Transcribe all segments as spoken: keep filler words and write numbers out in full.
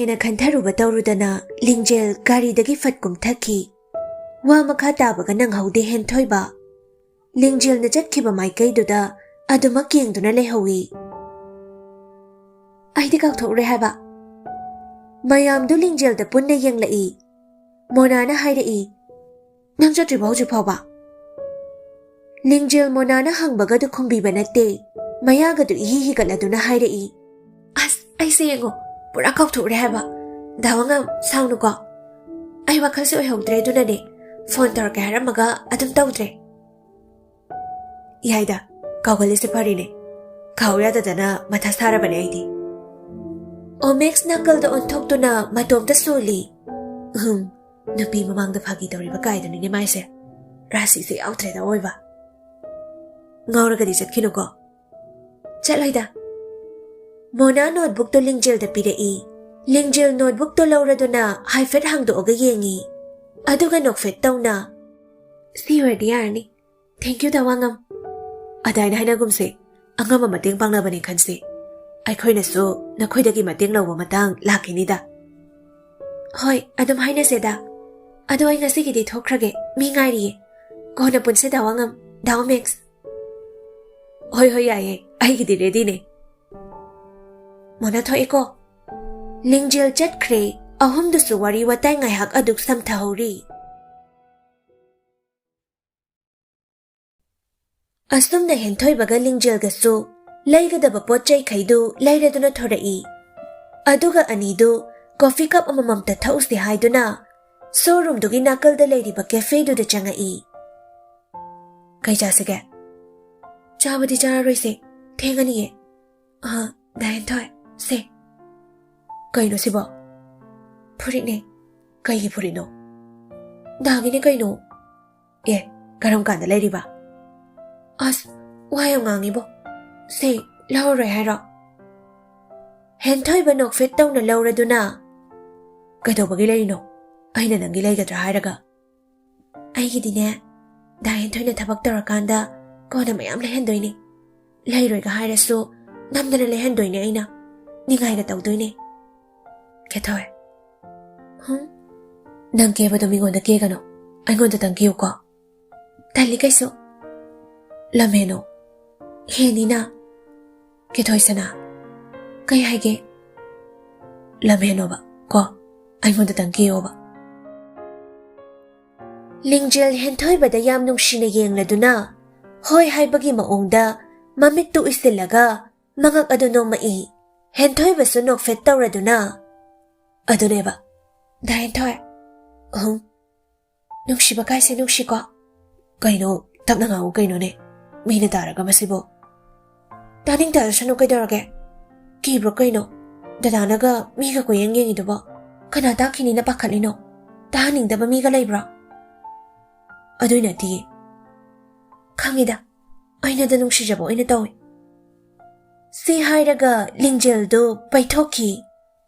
ꯍꯦꯟꯅ ꯈꯟꯊꯔꯨꯕ ꯇꯧꯔꯨꯗꯅ ꯂꯤꯡꯖꯦꯜ ꯒꯥꯔꯤꯗꯒꯤ ꯐꯠ ꯀꯨꯝꯊꯈꯤ꯫ ꯋꯥ ꯃꯈꯥ ꯇꯥꯕꯒ ꯅꯪꯍꯧꯗꯦ ꯍꯦꯟꯊꯣꯏꯕ꯫ ꯂꯤꯡꯖꯦꯜꯅ ꯆꯠꯈꯤꯕ ꯃꯥꯏꯀꯩꯗꯨꯗ ꯑꯗꯨꯃꯛ ꯌꯦꯡꯗꯨꯅ ꯂꯩꯍꯧꯏ꯫ "ꯑꯩꯗꯤ ꯀꯥꯎꯊꯣꯛꯎꯔꯦ ꯍꯥꯏꯕ꯫" ꯃꯌꯥꯝꯗꯨ ꯂꯤꯡꯖꯦꯜꯗ ꯄꯨꯟꯅ ꯌꯦꯡꯂꯛꯏ꯫ ꯃꯣꯅꯥꯅ ꯍꯥꯏꯔꯛꯏ, "ꯅꯪ ꯆꯠꯇ꯭ꯔꯤꯕꯣ ꯍꯧꯖꯤꯛ ꯐꯥꯎꯕ?" ꯂꯤꯡꯖꯦꯜ ꯃꯣꯅꯥꯅ ꯍꯪꯕꯒꯗꯨ ꯈꯨꯝꯕꯤꯕ ꯅꯠꯇꯦ꯫ ꯃꯌꯥꯒꯗꯨ ꯏꯍꯤ ꯍꯤꯒꯠꯂꯗꯨꯅ ꯍꯥꯏꯔꯛꯏ, "ꯑꯁ, ꯑꯩꯁꯦ ꯌꯦꯡꯉꯣ, ꯄꯨꯔꯥ ꯀꯥꯎꯊꯣꯛꯎꯔꯦ ꯍꯥꯏꯕ꯫ ꯗꯥ ꯋꯥꯉꯝ, ꯁꯥꯎꯅꯨꯀꯣ꯫ ꯑꯩ ꯋꯥꯈꯜꯁꯦ ꯑꯣꯏꯍꯧꯗ꯭ꯔꯦ, ꯑꯗꯨꯅꯅꯦ ꯐꯣꯟ ꯇꯧꯔꯛꯀꯦ ꯍꯥꯏꯔꯝꯃꯒ ꯑꯗꯨꯝ ꯇꯧꯗ꯭ꯔꯦ꯫" "ꯌꯥꯏꯗ, ꯀꯥꯎꯒꯜꯂꯤꯁꯦ ꯐꯔꯤꯅꯦ꯫ ꯀꯥꯎ ꯌꯥꯗꯗꯅ ꯃꯊꯥ ꯁꯥꯔꯕꯅꯦ ꯑꯩꯗꯤ꯫" ꯑꯣꯃꯦꯛꯁ ꯅꯥꯀꯜꯗ ꯑꯣꯟꯊꯣꯛꯇꯨꯅ ꯃꯇꯣꯝꯇ ꯁꯣꯜꯂꯤ꯫ "ꯎꯍꯨꯝ, ꯅꯨꯄꯤ ꯃꯃꯥꯡꯗ ꯐꯥꯒꯤ ꯇꯧꯔꯤꯕ ꯀꯥꯏꯗꯨꯅꯤꯅꯦ ꯃꯥꯏꯁꯦ꯫ ꯔꯥꯁꯤꯁꯦ ꯌꯥꯎꯗ꯭ꯔꯦꯗ ꯑꯣꯏꯕ꯫ ꯉꯥꯎꯔꯒꯗꯤ ꯆꯠꯈꯤꯅꯨꯀꯣ꯫" "ꯆꯠꯂꯣꯏꯗ꯫" ꯃꯣꯅꯥ ꯅꯣꯠꯕꯨꯛꯇꯨ ꯂꯤꯡꯖꯦꯜꯗ ꯄꯤꯔꯛꯏ꯫ ꯂꯤꯡꯖꯦꯜ ꯅꯣꯠꯕꯨꯛꯇꯨ ꯂꯧꯔꯗꯨꯅ ꯍꯥꯏꯐꯦꯠ ꯍꯥꯡꯗꯣꯛꯑꯒ ꯌꯦꯡꯉꯤ꯫ ꯑꯗꯨꯒ ꯅꯣꯛꯐꯦꯠ ꯇꯧꯅ, "ꯁꯤ ꯑꯣꯏꯔꯗꯤ ꯌꯥꯔꯅꯤ꯫ Thank you, ꯗꯥ ꯋꯥꯉꯝ꯫" "ꯑꯗꯥꯏꯅ ꯍꯥꯏꯅꯒꯨꯝꯁꯦ꯫ ꯑꯉꯝꯕ ꯃꯇꯦꯡ ꯄꯥꯡꯅꯕꯅꯦ ꯈꯟꯁꯦ꯫ ꯑꯩꯈꯣꯏꯅꯁꯨ ꯅꯈꯣꯏꯗꯒꯤ ꯃꯇꯦꯡ ꯂꯧꯕ ꯃꯇꯥꯡ ꯂꯥꯛꯈꯤꯅꯤꯗ꯫" "ꯍꯣꯏ, ꯑꯗꯨꯝ ꯍꯥꯏꯅꯁꯦꯗ꯫ ꯑꯗꯣ ꯑꯩ ꯉꯁꯤꯒꯤꯗꯤ ꯊꯣꯛꯈ꯭ꯔꯒꯦ, ꯃꯤ ꯉꯥꯏꯔꯤꯌꯦ꯫ ꯀꯣꯟꯅ ꯄꯨꯟꯁꯦ ꯗꯥ ꯋꯥꯉꯝ, ꯗꯥ ꯑꯣꯃꯦꯛꯁ꯫" "ꯍꯣꯏ, ꯍꯣꯏ, ꯌꯥꯏꯌꯦ, ꯑꯩꯒꯤꯗꯤ ꯔꯦꯗꯤꯅꯦ꯫" ꯃꯣꯅꯥ ꯊꯣꯛꯑꯦꯀꯣ꯫ ꯂꯤꯡꯖꯦꯜ ꯆꯠꯈ꯭ꯔꯦ꯫ ꯑꯍꯨꯝꯗꯨꯁꯨ ꯋꯥꯔꯤ ꯋꯥꯇꯥꯏ ꯉꯥꯏꯍꯥꯛ ꯑꯗꯨꯛ ꯁꯝꯊꯍꯧꯔꯤ꯫ ꯑꯁꯨꯝꯅ ꯍꯦꯟꯊꯣꯏꯕꯒ ꯂꯤꯡꯖꯦꯜꯒꯁꯨ ꯂꯩꯒꯗꯕ ꯄꯣꯠ ꯆꯩꯈꯩꯗꯨ ꯂꯩꯔꯗꯨꯅ ꯊꯣꯔꯛꯏ꯫ ꯑꯗꯨꯒ ꯑꯅꯤꯗꯨ ꯀꯣꯐꯤ ꯀꯞ ꯑꯃꯃꯝꯇ ꯊꯛꯎꯁꯤ ꯍꯥꯏꯗꯨꯅ ꯁꯣꯔꯨꯝꯗꯨꯒꯤ ꯅꯥꯀꯜꯗ ꯂꯩꯔꯤꯕ ꯀꯦꯐꯦꯗꯨꯗ ꯆꯪꯉꯛꯏ꯫ "ꯀꯩ ꯆꯥꯁꯤꯒꯦ?" "ꯆꯥꯕꯗꯤ ꯆꯥꯔꯔꯣꯏꯁꯦ, ꯊꯦꯡꯉꯅꯤꯌꯦ꯫" "ꯑꯥ, ꯗꯥ ꯍꯦꯟꯊꯣꯏ, ꯁꯦ꯫" "ꯀꯩꯅꯣ ꯁꯤꯕꯣ?" "ꯐꯨꯔꯤꯠꯅꯦ꯫" "ꯀꯩꯒꯤ ꯐꯨꯔꯤꯠꯅꯣ?" "ꯗꯥꯒꯤꯅꯦ ꯀꯩꯅꯣ꯫" "ꯑꯦ, ꯀꯔꯝ ꯀꯥꯟꯗ ꯂꯩꯔꯤꯕ?" "ꯑꯁ, ꯋꯥ ꯌꯥꯝ ꯉꯥꯡꯉꯤꯕꯣ꯫ ꯁꯦ, ꯂꯧꯔꯔꯣꯏ ꯍꯥꯏꯔꯣ?" ꯍꯦꯟꯊꯣꯏꯕ ꯅꯣꯛꯐꯦꯠ ꯇꯧꯅ ꯂꯧꯔꯗꯨꯅ, "ꯀꯩꯗꯧꯕꯒꯤ ꯂꯩꯔꯤꯅꯣ? ꯑꯩꯅ ꯅꯪꯒꯤ ꯂꯩꯒꯗ꯭ꯔꯥ ꯍꯥꯏꯔꯒ?" "ꯑꯩꯒꯤꯗꯤꯅꯦ, ꯗꯥ ꯍꯦꯟꯊꯣꯏꯅ ꯊꯕꯛ ꯇꯧꯔꯀꯥꯟꯗ ꯀꯣꯟꯅ ꯃꯌꯥꯝ ꯂꯩꯍꯟꯗꯣꯏꯅꯦ꯫ ꯂꯩꯔꯣꯏꯒ ꯍꯥꯏꯔꯁꯨ ꯅꯝꯗꯅ ꯂꯩꯍꯟꯗꯣꯏꯅꯦ ꯑꯩꯅ꯫ ꯅꯤꯡꯉꯥꯏꯒ ꯇꯧꯗꯣꯏꯅꯦ꯫" ꯀꯦꯊꯣꯏ꯫ ꯍꯨꯝ? ꯅꯪ ꯀꯦꯕꯗꯣ ꯃꯤꯉꯣꯟꯗ ꯀꯦꯒꯅꯣ, ꯑꯩꯉꯣꯟꯗꯇꯪ ꯀꯦꯌꯨꯀꯣ꯫ ꯇꯜꯂꯤ ꯀꯩꯁꯨ꯫ ꯂꯝ ꯍꯦꯟꯅꯣ꯫ ꯍꯦꯟꯅꯤꯅ꯫ ꯀꯦꯊꯣꯏ ꯁꯅꯥ꯫ ꯀꯩ ꯍꯥꯏꯒꯦ? ꯂꯝ ꯍꯦꯟꯅꯣꯕ ꯀꯣ, ꯑꯩꯉꯣꯟꯗꯇꯪ ꯀꯦꯌꯣꯕ꯫ ꯂꯤꯡꯖꯦꯜ ꯍꯦꯟꯊꯣꯏꯕꯗ ꯌꯥꯝ ꯅꯨꯡꯁꯤꯅ ꯌꯦꯡꯂꯗꯨꯅ, ꯍꯣꯏ ꯍꯥꯏꯕꯒꯤ ꯃꯑꯣꯡꯗ ꯃꯃꯤꯠꯇꯨ ꯎꯏꯁꯤꯜꯂꯒ ꯃꯉꯛ ꯑꯗꯨ ꯅꯣꯝꯃꯛꯏ꯫ ꯍꯦꯟꯊꯣꯏꯕꯁꯨ ꯅꯣꯛꯐꯦꯠ ꯇꯧꯔꯗꯨꯅ, ꯑꯗꯨꯅꯦꯕ꯫ ꯗꯥ ꯍꯦꯟꯊꯣꯏ꯫ ꯑꯍꯨꯝ꯫ ꯅꯨꯡꯁꯤꯕ ꯀꯥꯏꯁꯦ ꯅꯨꯡꯁꯤꯀꯣ꯫ ꯀꯩꯅꯣ, ꯇꯞꯅ ꯉꯥꯡꯉꯨ ꯀꯩꯅꯣꯅꯦ, ꯃꯤꯅ ꯇꯥꯔꯒ ꯃꯁꯤꯕꯨ꯫ ꯇꯥꯅꯤꯡ ꯇꯥꯖꯁꯅꯨ ꯀꯩꯗꯧꯔꯒꯦ? ꯀꯤꯕ꯭ꯔꯣ ꯀꯩꯅꯣ? ꯗꯗꯥꯅꯒ ꯃꯤꯒ ꯀꯣꯏꯌꯦꯡ ꯌꯦꯡꯉꯤꯗꯨꯕꯣ? ꯀꯅꯥ ꯇꯥꯈꯤꯅꯤꯅ ꯄꯥꯈꯠꯂꯤꯅꯣ? ꯇꯥꯍꯟꯅꯤꯡꯗꯕ ꯃꯤꯒ ꯂꯩꯕ꯭ꯔꯣ? ꯑꯗꯨꯏ ꯅꯠꯇꯤꯌꯦ꯫ ꯈꯪꯉꯤꯗ, ꯑꯩꯅꯗ ꯅꯨꯡꯁꯤꯖꯕ ꯑꯣꯏꯅ ꯇꯧꯏ꯫ ꯁꯤ ꯍꯥꯏꯔꯒ ꯂꯤꯡꯖꯦꯜꯗꯨ ꯄꯩꯊꯣꯛꯈꯤ꯫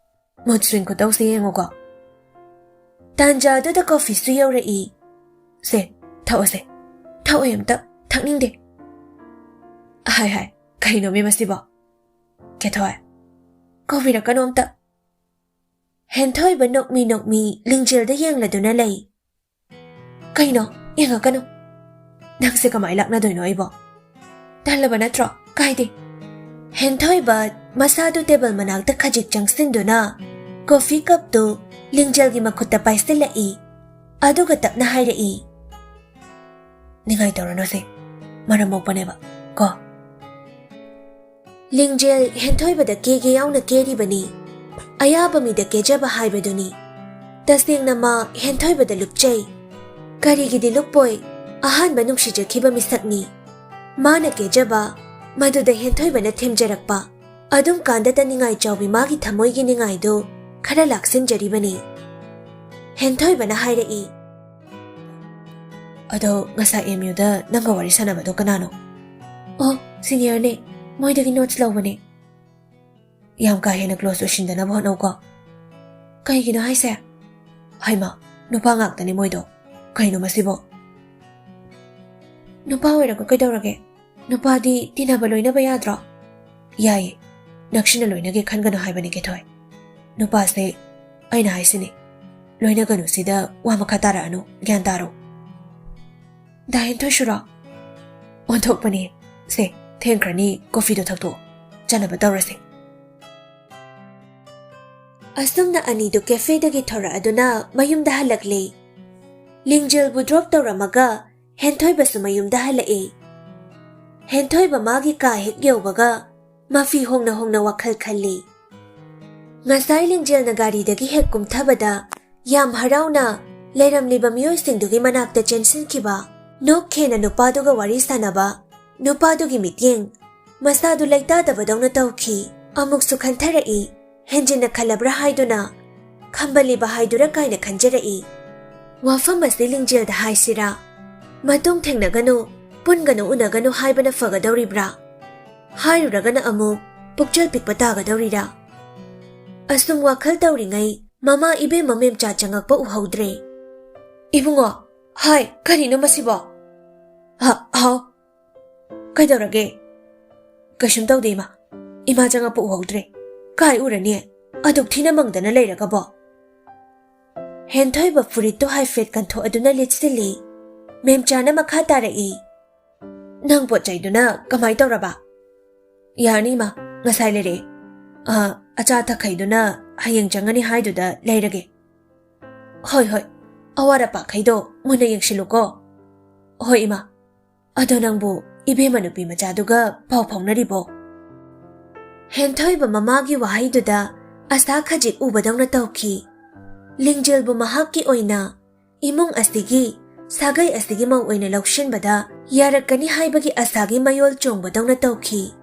ꯃꯨꯠ ꯁ꯭ꯋꯤꯡ ꯈꯨꯇꯧꯁꯦ ꯌꯦꯡꯉꯨꯀꯣ꯫ ꯇꯥꯟꯖꯥꯗꯨꯗ ꯀꯣꯐꯤꯁꯨ ꯌꯧꯔꯛꯏ꯫ ꯁꯦ, ꯊꯛꯑꯣꯁꯦ꯫ ꯊꯛꯑꯣꯏ ꯑꯝꯇ, ꯊꯛꯅꯤꯡꯗꯦ꯫ ꯍꯥꯏ ꯍꯥꯏ, ꯀꯩꯅꯣꯃꯤ ꯃꯁꯤꯕꯣ? ꯀꯦꯊꯣꯏ꯫ ꯀꯧꯕꯤꯔꯛꯀꯅꯣ ꯑꯝꯇ꯫ ꯍꯦꯟꯊꯣꯏꯕ ꯅꯣꯛꯃꯤ ꯅꯣꯛꯃꯤ ꯂꯤꯡꯖꯦꯜꯗ ꯌꯦꯡꯂꯗꯨꯅ ꯂꯩ꯫ ꯀꯩꯅꯣ? ꯌꯦꯡꯉꯛꯀꯅꯨ꯫ ꯅꯪꯁꯦ ꯀꯃꯥꯏ ꯂꯥꯛꯅꯗꯣꯏꯅꯣ ꯑꯩꯕꯣ? ꯇꯜꯂꯕ ꯅꯠꯇ꯭ꯔꯣ? ꯀꯥꯏꯗꯦ꯫ ꯍꯦꯟꯊꯣꯏꯕ ꯃꯁꯥꯗꯨ ꯇꯦꯕꯜ ꯃꯅꯥꯛꯇ ꯈꯖꯤꯛ ꯆꯪꯁꯤꯟꯗꯨꯅ ꯀꯣꯐꯤ ꯀꯞꯇꯨ ꯂꯤꯡꯖꯦꯜꯒꯤ ꯃꯈꯨꯠꯇ ꯄꯥꯏꯁꯤꯜꯂꯛꯏ꯫ ꯑꯗꯨꯒ ꯇꯞꯅ ꯍꯥꯏꯔꯛꯏ, "ꯅꯤꯡꯉꯥꯏ ꯇꯧꯔꯅꯨꯁꯦ, ꯃꯔꯝ ꯃꯣꯛꯄꯅꯦꯕ ꯀꯣ꯫" ꯂꯤꯡꯖꯦꯜ ꯍꯦꯟꯊꯣꯏꯕꯗ ꯀꯦꯒꯦ ꯌꯥꯎꯅ ꯀꯦꯔꯤꯕꯅꯤ꯫ ꯑꯌꯥꯕ ꯃꯤꯗ ꯀꯦꯖꯕ ꯍꯥꯏꯕꯗꯨꯅꯤ꯫ ꯇꯁꯦꯡꯅ ꯃꯥ ꯍꯦꯟꯊꯣꯏꯕꯗ ꯂꯨꯞꯆꯩ꯫ ꯀꯔꯤꯒꯤꯗꯤ ꯂꯨꯞꯄꯣꯏ? ꯑꯍꯥꯟꯕ ꯅꯨꯡꯁꯤꯖꯈꯤꯕ ꯃꯤꯁꯛꯅꯤ꯫ ꯃꯥꯅ ꯀꯦꯖꯕ, ꯃꯗꯨꯗ ꯍꯦꯟꯊꯣꯏꯕꯅ ꯊꯦꯝꯖꯔꯛꯄ꯫ ꯑꯗꯨꯝ ꯀꯥꯟꯗꯇ ꯅꯤꯡꯉꯥꯏ ꯆꯥꯎꯕꯤ ꯃꯥꯒꯤ ꯊꯃꯣꯏꯒꯤ ꯅꯤꯡꯉꯥꯏꯗꯨ ꯈꯔ ꯂꯥꯛꯁꯤꯟꯖꯔꯤꯕꯅꯤ꯫ ꯍꯦꯟꯊꯣꯏꯕꯅ ꯍꯥꯏꯔꯛꯏ, "ꯑꯗꯣ ꯉꯁꯥꯏ ꯑꯦꯝ ꯌꯨꯗ ꯅꯪꯒ ꯋꯥꯔꯤ ꯁꯥꯟꯅꯕꯗꯣ ꯀꯅꯥꯅꯣ?" "ꯑꯣ, ꯁꯤꯅꯤꯌꯔꯅꯦ꯫ ꯃꯣꯏꯗꯒꯤ ꯅꯣꯠꯁ ꯂꯧꯕꯅꯦ꯫" "ꯌꯥꯝ ꯀꯥ ꯍꯦꯟꯅ ꯀ꯭ꯂꯣꯁ ꯑꯣꯏꯁꯤꯟꯗꯅꯕ ꯍꯣꯠꯅꯧꯀꯣ꯫" "ꯀꯩꯒꯤꯅꯣ ꯍꯥꯏꯁꯦ?" "ꯍꯩꯃꯥ, ꯅꯨꯄꯥ ꯉꯥꯛꯇꯅꯦ ꯃꯣꯏꯗꯣ꯫ ꯀꯩꯅꯣ ꯃꯁꯤꯕꯣ?" "ꯅꯨꯄꯥ ꯑꯣꯏꯔꯒ ꯀꯩꯗꯧꯔꯒꯦ? ꯅꯨꯄꯥꯗꯤ ꯇꯤꯟꯅꯕ ꯂꯣꯏꯅꯕ ꯌꯥꯗ꯭ꯔꯣ?" "ꯌꯥꯏꯌꯦ, ꯅꯛꯁꯤꯟꯅ ꯂꯣꯏꯅꯒꯦ ꯈꯟꯒꯅꯨ ꯍꯥꯏꯕꯅꯦ ꯀꯦꯊꯣꯏ꯫" ꯅꯨꯄꯥꯁꯦ ꯑꯩꯅ ꯍꯥꯏꯁꯤꯅꯤ, ꯂꯣꯏꯅꯒꯅꯨ, ꯁꯤꯗ ꯋꯥ ꯃꯈꯥ ꯇꯥꯔꯛꯑꯅꯨ, ꯒ꯭ꯌꯥꯟ ꯇꯥꯔꯣ꯫ ꯗꯥ ꯍꯦꯟꯊꯣꯏꯁꯨꯔꯣ? ꯑꯣꯟꯊꯣꯛꯄꯅꯤ꯫ ꯁꯦ, ꯊꯦꯡꯈ꯭ꯔꯅꯤ, ꯀꯣꯐꯤꯗꯣ ꯊꯛꯇꯣꯛꯑꯣ, ꯆꯠꯅꯕ ꯇꯧꯔꯁꯦ꯫ ꯑꯁꯨꯝꯅ ꯑꯅꯤꯗꯨ ꯀꯦꯐꯦꯗꯒꯤ ꯊꯣꯔꯛꯑꯗꯨꯅ ꯃꯌꯨꯝꯗ ꯍꯜꯂꯛꯂꯦ꯫ ꯂꯤꯡꯖꯦꯜꯕꯨ ꯗ꯭ꯔꯣꯞ ꯇꯧꯔꯝꯃꯒ ꯍꯦꯟꯊꯣꯏꯕꯁꯨ ꯃꯌꯨꯝꯗ ꯍꯜꯂꯛꯑꯦ꯫ ꯍꯦꯟꯊꯣꯏꯕ ꯃꯥꯒꯤ ꯀꯥ ꯍꯦꯛ ꯌꯧꯕꯒ ꯃꯐꯤ ꯍꯣꯡꯅ ꯍꯣꯡꯅ ꯋꯥꯈꯜ ꯈꯜꯂꯤ꯫ ꯉꯁꯥꯏ ꯂꯤꯡꯖꯦꯜꯅ ꯒꯥꯔꯤꯗꯒꯤ ꯍꯦꯛ ꯀꯨꯝꯊꯕꯗ ꯌꯥꯝ ꯍꯔꯥꯎꯅ ꯂꯩꯔꯝꯂꯤꯕ ꯃꯤꯑꯣꯏꯁꯤꯡꯗꯨꯒꯤ ꯃꯅꯥꯛꯇ ꯆꯦꯟꯁꯤꯟꯈꯤꯕ, ꯅꯣꯛ ꯈꯦꯅ ꯅꯨꯄꯥꯗꯨꯒ ꯋꯥꯔꯤ ꯁꯥꯟꯅꯕ, ꯅꯨꯄꯥꯗꯨꯒꯤ ꯃꯤꯠꯌꯦꯡ, ꯃꯁꯥꯗꯨ ꯂꯩꯇꯥꯗꯕꯗꯧꯅ ꯇꯧꯈꯤ꯫ ꯑꯃꯨꯛꯁꯨ ꯈꯟꯊꯔꯛꯏ, ꯍꯦꯟꯖꯤꯟꯅ ꯈꯜꯂꯕ꯭ꯔꯥ ꯍꯥꯏꯗꯨꯅ, ꯈꯝꯕꯜꯂꯤꯕ ꯍꯥꯏꯗꯨꯔ ꯀꯥꯏꯅ ꯈꯟꯖꯔꯛꯏ꯫ ꯋꯥꯐꯝ ꯑꯁꯤ ꯂꯤꯡꯖꯦꯜꯗ ꯍꯥꯏꯁꯤꯔꯥ? ꯃꯇꯨꯡ ꯊꯦꯡꯅꯒꯅꯨ, ꯄꯨꯟꯒꯅꯨ, ꯎꯅꯒꯅꯨ ꯍꯥꯏꯕꯅ ꯐꯒꯗꯧꯔꯤꯕ꯭ꯔꯥ? ꯍꯥꯏꯔꯨꯔꯒꯅ ꯑꯃꯨꯛ ꯄꯨꯛꯆꯦꯜ ꯄꯤꯛꯄ ꯇꯥꯒꯗꯧꯔꯤꯔꯥ? ꯑꯁꯨꯝ ꯋꯥꯈꯜ ꯇꯧꯔꯤꯉꯩ ꯃꯃꯥ ꯏꯕꯦꯝꯃ ꯃꯦꯝꯆꯥ ꯆꯪꯉꯛꯄ ꯎꯍꯧꯗ꯭ꯔꯦ꯫ "ꯏꯕꯨꯡꯉꯣ, ꯍꯥꯏ, ꯀꯔꯤꯅꯣ ꯃꯁꯤꯕꯣ?" "ꯍ-, ꯍꯥꯎ꯫ ꯀꯩꯗꯧꯔꯒꯦ? ꯀꯩꯁꯨꯝ ꯇꯧꯗꯦ, ꯏꯃꯥ꯫ ꯏꯃꯥ ꯆꯪꯉꯛꯄ ꯎꯍꯧꯗ꯭ꯔꯦ꯫ ꯀꯥꯏ ꯎꯔꯅꯤ? ꯑꯗꯨꯛ ꯊꯤꯅ ꯃꯪꯗꯅ ꯂꯩꯔꯒꯕꯣ?" ꯍꯦꯟꯊꯣꯏꯕ ꯐꯨꯔꯤꯠꯇꯨ ꯍꯥꯏꯐꯦꯠ ꯀꯟꯊꯣꯛꯑꯗꯨꯅ ꯂꯤꯠꯁꯤꯜꯂꯤ꯫ ꯃꯦꯝꯆꯥꯅ ꯃꯈꯥ ꯇꯥꯔꯛꯏ, "ꯅꯪ ꯄꯣꯠ ꯆꯩꯗꯨꯅ ꯀꯃꯥꯏ ꯇꯧꯔꯕ?" "ꯌꯥꯔꯅꯤ, ꯏꯃꯥ, ꯉꯁꯥꯏ ꯂꯩꯔꯛꯑꯦ꯫ ꯑ, ꯑꯆꯥ ꯊꯛꯈꯩꯗꯨꯅ ꯍꯌꯦꯡ ꯆꯪꯒꯅꯤ ꯍꯥꯏꯗꯨꯗ ꯂꯩꯔꯒꯦ꯫" "ꯍꯣꯏ, ꯍꯣꯏ, ꯑꯋꯥꯠ ꯑꯄꯥꯈꯩꯗꯣ ꯃꯨꯟꯅ ꯌꯦꯡꯁꯤꯜꯂꯨꯀꯣ꯫" "ꯍꯣꯏ, ꯏꯃꯥ꯫ ꯑꯗꯣ ꯅꯪꯕꯨ ꯏꯕꯦꯝꯃ ꯅꯨꯄꯤ ꯃꯆꯥꯗꯨꯒ ꯄꯥꯎ ꯐꯥꯎꯅꯔꯤꯕꯣ?" ꯍꯦꯟꯊꯣꯏꯕ ꯃꯃꯥꯒꯤ ꯋꯥꯍꯩꯗꯨꯗ ꯑꯁꯥ ꯈꯖꯤꯛ ꯎꯕꯗꯧꯅ ꯇꯧꯈꯤ꯫ ꯂꯤꯡꯖꯦꯜꯕꯨ ꯃꯍꯥꯛꯀꯤ ꯑꯣꯏꯅ ꯏꯃꯨꯡ ꯑꯁꯤꯒꯤ, ꯁꯥꯒꯩ ꯑꯁꯤꯒꯤ ꯃꯧ ꯑꯣꯏꯅ ꯂꯧꯁꯤꯟꯕꯗ ꯌꯥꯔꯛꯀꯅꯤ ꯍꯥꯏꯕꯒꯤ ꯑꯁꯥꯒꯤ ꯃꯌꯣꯜ ꯆꯣꯡꯕꯗꯧꯅ ꯇꯧꯈꯤ꯫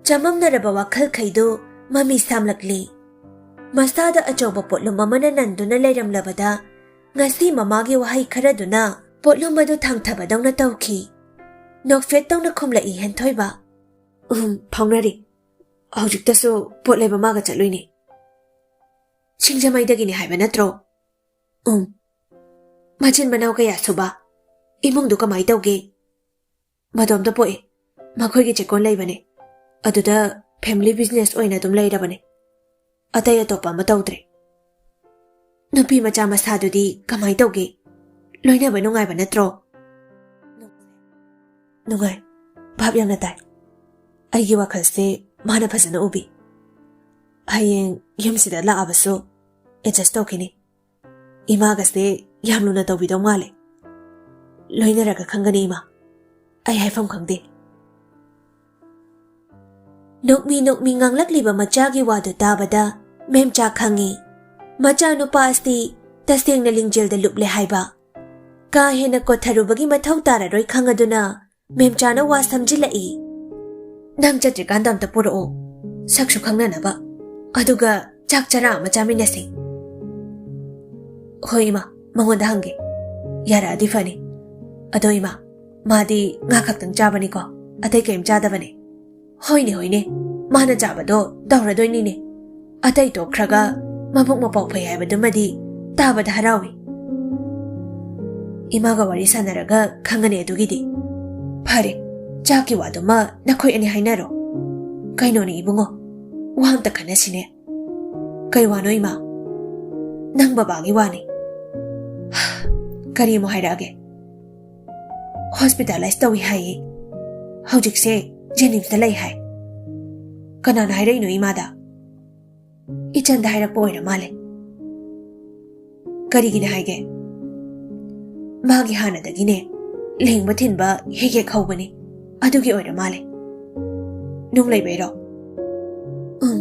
ꯆꯃꯝꯅꯔꯕ ꯋꯥꯈꯜꯈꯩꯗꯨ ꯃꯃꯤ ꯁꯥꯝꯂꯛꯂꯤ꯫ ꯃꯁꯥꯗ ꯑꯆꯧꯕ ꯄꯣꯠꯂꯨꯝ ꯑꯃꯅ ꯅꯟꯗꯨꯅ ꯂꯩꯔꯝꯂꯕꯗ ꯉꯁꯤ ꯃꯃꯥꯒꯤ ꯋꯥꯍꯩ ꯈꯔꯗꯨꯅ ꯄꯣꯠꯂꯨꯝ ꯑꯗꯨ ꯊꯥꯡꯊꯕꯗꯧꯅ ꯇꯧꯈꯤ꯫ ꯅꯣꯛꯐꯦꯠ ꯇꯧꯅ ꯈꯨꯝꯂꯛꯏ ꯍꯦꯟꯊꯣꯏꯕ꯫ "ꯎꯝ, ꯐꯥꯎꯅꯔꯤ꯫ ꯍꯧꯖꯤꯛꯇꯁꯨ ꯄꯣꯠ ꯂꯩꯕ ꯃꯥꯒ ꯆꯠꯂꯨꯏꯅꯦ꯫" "ꯁꯤꯡꯖꯃꯩꯗꯒꯤꯅꯤ ꯍꯥꯏꯕ ꯅꯠꯇ꯭ꯔꯣ?" "ꯎꯝ꯫" "ꯃꯆꯤꯟ ꯃꯅꯥꯎ ꯀꯌꯥ ꯁꯨꯕ? ꯏꯃꯨꯡꯗꯨ ꯀꯃꯥꯏ ꯇꯧꯒꯦ?" "ꯃꯗꯣꯝꯇ ꯄꯣꯛꯏ꯫ ꯃꯈꯣꯏꯒꯤ ꯆꯦꯛꯀꯣꯟ ꯂꯩꯕꯅꯦ꯫ ꯑꯗꯨꯗ ꯐꯦꯃꯤꯂꯤ ꯕꯤꯖꯤꯅꯦꯁ ꯑꯣꯏꯅ ꯑꯗꯨꯝ ꯂꯩꯔꯕꯅꯦ꯫" ꯑꯇꯩ ꯑꯇꯣꯞꯄ ꯑꯃ ꯇꯧꯗ꯭ꯔꯦ꯫ ꯅꯨꯄꯤ ꯃꯆꯥ ꯃꯁꯥꯗꯨꯗꯤ ꯀꯃꯥꯏ ꯇꯧꯒꯦ? ꯂꯣꯏꯅꯕ ꯅꯨꯡꯉꯥꯏꯕ ꯅꯠꯇ꯭ꯔꯣ? ꯅꯨꯡꯉꯥꯏ꯫ ꯚꯥꯞ ꯌꯥꯝꯅ ꯇꯥꯏ꯫ ꯑꯩꯒꯤ ꯋꯥꯈꯜꯁꯦ ꯃꯥꯅ ꯐꯖꯅ ꯎꯕꯤ꯫ ꯍꯌꯦꯡ ꯌꯨꯝꯁꯤꯗ ꯂꯥꯛꯑꯕꯁꯨ adjust ꯇꯧꯈꯤꯅꯤ꯫ ꯏꯃꯥꯒꯁꯦ ꯌꯥꯝ ꯂꯨꯅ ꯇꯧꯕꯤꯗꯧ ꯃꯥꯜꯂꯦ꯫ ꯂꯣꯏꯅꯔꯒ ꯈꯪꯒꯅꯤ ꯏꯃꯥ꯫ ꯑꯩ ꯍꯥꯏꯐꯝ ꯈꯪꯗꯦ꯫ ꯅꯣꯛꯃꯤ ꯅꯣꯛꯃꯤ ꯉꯥꯡꯂꯛꯂꯤꯕ ꯃꯆꯥꯒꯤ ꯋꯥꯗꯨ ꯇꯥꯕꯗ ꯃꯦꯝꯆꯥ ꯈꯪꯉꯤ꯫ ꯃꯆꯥꯅꯨꯄꯥ ꯑꯁꯤ ꯇꯁꯦꯡꯅ ꯂꯤꯡꯖꯦꯜꯗ ꯂꯨꯞꯂꯦ ꯍꯥꯏꯕ꯫ ꯀꯥ ꯍꯦꯟꯅ ꯀꯣꯠꯊꯔꯨꯕꯒꯤ ꯃꯊꯧ ꯇꯥꯔꯔꯣꯏ ꯈꯪꯉꯗꯨꯅ ꯃꯦꯝꯆꯥꯅ ꯋꯥ ꯁꯝꯖꯤꯜꯂꯛꯏ꯫ "ꯅꯪ ꯆꯠꯇ꯭ꯔꯤꯀꯥꯟꯗ ꯑꯝꯇ ꯄꯨꯔꯛꯑꯣ, ꯁꯛꯁꯨ ꯈꯪꯅꯅꯕ꯫ ꯑꯗꯨꯒ ꯆꯥꯛ ꯆꯔꯥ ꯑꯃ ꯆꯥꯃꯤꯟꯅꯁꯤ꯫" "ꯍꯣꯏ ꯏꯃꯥ, ꯃꯉꯣꯟꯗ ꯍꯪꯒꯦ꯫ ꯌꯥꯔꯛꯑꯗꯤ ꯐꯅꯤ꯫ ꯑꯗꯣ ꯏꯃꯥ, ꯃꯥꯗꯤ ꯉꯥ ꯈꯛꯇꯪ ꯆꯥꯕꯅꯤꯀꯣ, ꯑꯇꯩ ꯀꯔꯤꯝ ꯆꯥꯗꯕꯅꯦ?" "ꯍꯣꯏꯅꯦ, ꯍꯣꯏꯅꯦ, ꯃꯥꯅ ꯆꯥꯕꯗꯣ ꯇꯧꯔꯗꯣꯏꯅꯤꯅꯦ꯫ ꯑꯇꯩ ꯇꯣꯛꯈ꯭ꯔꯒ ꯃꯕꯨꯛ ꯃꯄꯥꯎ ꯐꯩ ꯍꯥꯏꯕꯗꯨꯃꯗꯤ ꯇꯥꯕꯗ ꯍꯔꯥꯎꯏ꯫ ꯏꯃꯥꯒ ꯋꯥꯔꯤ ꯁꯥꯟꯅꯔꯒ ꯈꯪꯒꯅꯤ ꯑꯗꯨꯒꯤꯗꯤ꯫ ꯐꯔꯦ, ꯆꯥꯛꯀꯤ ꯋꯥꯗꯨꯃ ꯅꯈꯣꯏ ꯑꯅꯤ ꯍꯥꯏꯅꯔꯣ꯫ ꯀꯩꯅꯣꯅꯦ ꯏꯕꯨꯡꯉꯣ, ꯋꯥ ꯑꯝꯇ ꯈꯟꯅꯁꯤꯅꯦ꯫" "ꯀꯩ ꯋꯥꯅꯣ ꯏꯃꯥ?" "ꯅꯪ ꯕꯕꯥꯒꯤ ꯋꯥꯅꯤ꯫ ꯀꯔꯤ ꯑꯃꯨꯛ ꯍꯥꯏꯔꯛꯑꯒꯦ?" "Hospitalize ꯇꯧꯏ ꯍꯥꯏꯌꯦ꯫ ꯍꯧꯖꯤꯛꯁꯦ ꯖꯦꯅꯤꯝꯁꯇ ꯂꯩ ꯍꯥꯏ꯫" "ꯀꯅꯥꯅ ꯍꯥꯏꯔꯛꯏꯅꯣ ꯏꯃꯥꯗ?" "ꯏꯆꯟꯗ ꯍꯥꯏꯔꯛꯄ ꯑꯣꯏꯔ ꯃꯥꯜꯂꯦ꯫" "ꯀꯔꯤꯒꯤꯅꯦ ꯍꯥꯏꯒꯦ?" "ꯃꯥꯒꯤ ꯍꯥꯟꯅꯗꯒꯤꯅꯦ ꯂꯦꯡꯕ ꯊꯤꯟꯕ ꯍꯦꯛ ꯍꯦꯛ ꯍꯧꯕꯅꯤ, ꯑꯗꯨꯒꯤ ꯑꯣꯏꯔ ꯃꯥꯜꯂꯦ꯫" "ꯅꯨꯡ ꯂꯩꯕꯩꯔꯣ?" "ꯎꯝ꯫"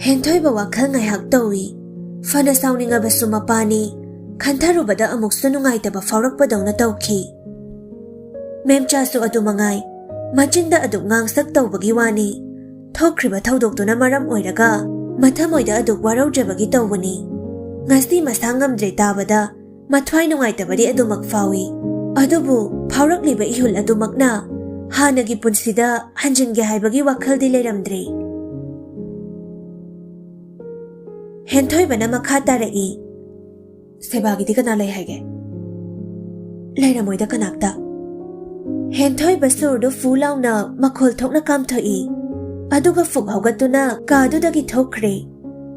ꯍꯦꯟꯊꯣꯏꯕ ꯋꯥꯈꯜ ꯉꯥꯏꯍꯥꯛ ꯇꯧꯏ꯫ ꯐꯅ ꯁꯥꯎꯅꯤꯡꯉꯕꯁꯨ ꯃꯄꯥꯅꯤ, ꯈꯟꯊꯔꯨꯕꯗ ꯑꯃꯨꯛꯁꯨ ꯅꯨꯡꯉꯥꯏꯇꯕ ꯐꯥꯎꯔꯛꯄꯗꯧꯅ ꯇꯧꯈꯤ꯫ ꯃꯦꯝꯆꯥꯁꯨ ꯑꯗꯨ ꯃꯉꯥꯏ, ꯃꯆꯤꯟꯗ ꯑꯗꯨꯝ ꯉꯥꯡꯁꯛ ꯇꯧꯕꯒꯤ ꯋꯥꯅꯤ꯫ ꯊꯣꯛꯈ꯭ꯔꯤꯕ ꯊꯧꯗꯣꯛꯇꯨꯅ ꯃꯔꯝ ꯑꯣꯏꯔꯒ ꯃꯊꯃꯣꯏꯗ ꯑꯗꯨꯛ ꯋꯥꯔꯧꯖꯕꯒꯤ ꯇꯧꯕꯅꯤ꯫ ꯉꯁꯤ ꯃꯁꯥ ꯉꯝꯗ꯭ꯔꯦ ꯇꯥꯕꯗ ꯃꯊ꯭ꯋꯥꯏ ꯅꯨꯡꯉꯥꯏꯇꯕꯗꯤ ꯑꯗꯨꯃꯛ ꯐꯥꯎꯏ꯫ ꯑꯗꯨꯕꯨ ꯐꯥꯎꯔꯛꯂꯤꯕ ꯏꯍꯨꯜ ꯑꯗꯨꯃꯛꯅ ꯍꯥꯟꯅꯒꯤ ꯄꯨꯟꯁꯤꯗ ꯍꯟꯖꯤꯟꯒꯦ ꯍꯥꯏꯕꯒꯤ ꯋꯥꯈꯜꯗꯤ ꯂꯩꯔꯝꯗ꯭ꯔꯦ꯫ ꯍꯦꯟꯊꯣꯏꯕꯅ ꯃꯈꯥ ꯇꯥꯔꯛꯏ, "ꯁꯦꯕꯥꯒꯤꯗꯤ ꯀꯅꯥ ꯂꯩ ꯍꯥꯏꯒꯦ?" "ꯂꯩꯔꯝꯃꯣꯏꯗ ꯀꯅꯥꯝꯇ꯫" ꯍꯦꯟꯊꯣꯏꯕ ꯁꯨꯔꯗꯨ ꯐꯨ ꯂꯥꯎꯅ ꯃꯈꯣꯜ ꯊꯣꯛꯅ ꯀꯥꯝꯊꯣꯛꯏ꯫ ꯑꯗꯨꯒ ꯐꯨꯛ ꯍꯧꯒꯠꯇꯨꯅ ꯀꯥꯗꯨꯗꯒꯤ ꯊꯣꯛꯈ꯭ꯔꯦ꯫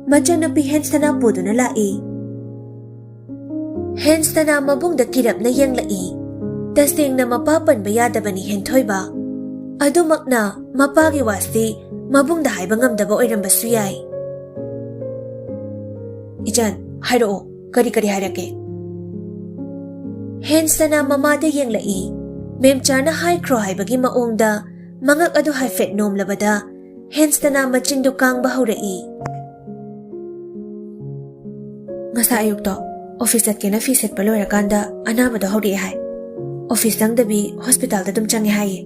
ꯃꯆꯟꯅꯨꯄꯤ ꯍꯦꯟꯁꯇꯅꯥ ꯄꯨꯗꯨꯅ ꯂꯥꯛꯏ꯫ ꯍꯦꯟꯁꯇꯅꯥ ꯃꯕꯨꯡꯗ ꯀꯤꯔꯞꯅ ꯌꯦꯡꯂꯛꯏ꯫ ꯇꯁꯦꯡꯅ ꯃꯄꯥ ꯄꯟꯕ ꯌꯥꯗꯕꯅꯤ ꯍꯦꯟꯊꯣꯏꯕ꯫ ꯑꯗꯨꯃꯛꯅ ꯃꯄꯥꯒꯤ ꯋꯥꯁꯤ ꯃꯕꯨꯡꯗ ꯍꯥꯏꯕ ꯉꯝꯗꯕ ꯑꯣꯏꯔꯝꯕꯁꯨ ꯌꯥꯏ꯫ "ꯏꯆꯟ, ꯍꯥꯏꯔꯛꯑꯣ, ꯀꯔꯤ ꯀꯔꯤ ꯍꯥꯏꯔꯛꯀꯦ?" ꯍꯦꯟꯁꯇꯅꯥ ꯃꯃꯥꯗ ꯌꯦꯡꯂꯛꯏ꯫ ꯃꯦꯝꯆꯥꯅ ꯍꯥꯏꯈ꯭ꯔꯣ ꯍꯥꯏꯕꯒꯤ ꯃꯑꯣꯡꯗ ꯃꯉꯛ ꯑꯗꯨ ꯍꯥꯏꯐꯦꯠ ꯅꯣꯝꯂꯕꯗ ꯍꯦꯟꯁꯇꯅꯥ ꯃꯆꯤꯟꯗꯨ ꯀꯥꯡꯕ ꯍꯧꯔꯛꯏ꯫ "ꯉꯁꯥꯏ ꯑꯌꯨꯛꯇꯣ ꯑꯣꯐꯤꯁ ꯆꯠꯀꯦꯅ ꯐꯤ ꯁꯦꯠꯄ ꯂꯣꯏꯔꯀꯥꯟꯗ ꯑꯅꯥꯕꯗꯣ ꯍꯧꯔꯛꯑꯦ ꯍꯥꯏ꯫ ꯑꯣꯐꯤꯁ ꯆꯪꯗꯕꯤ ꯍꯣꯁꯄꯤꯇꯥꯜꯗ ꯑꯗꯨꯝ ꯆꯪꯉꯦ ꯍꯥꯏꯌꯦ꯫"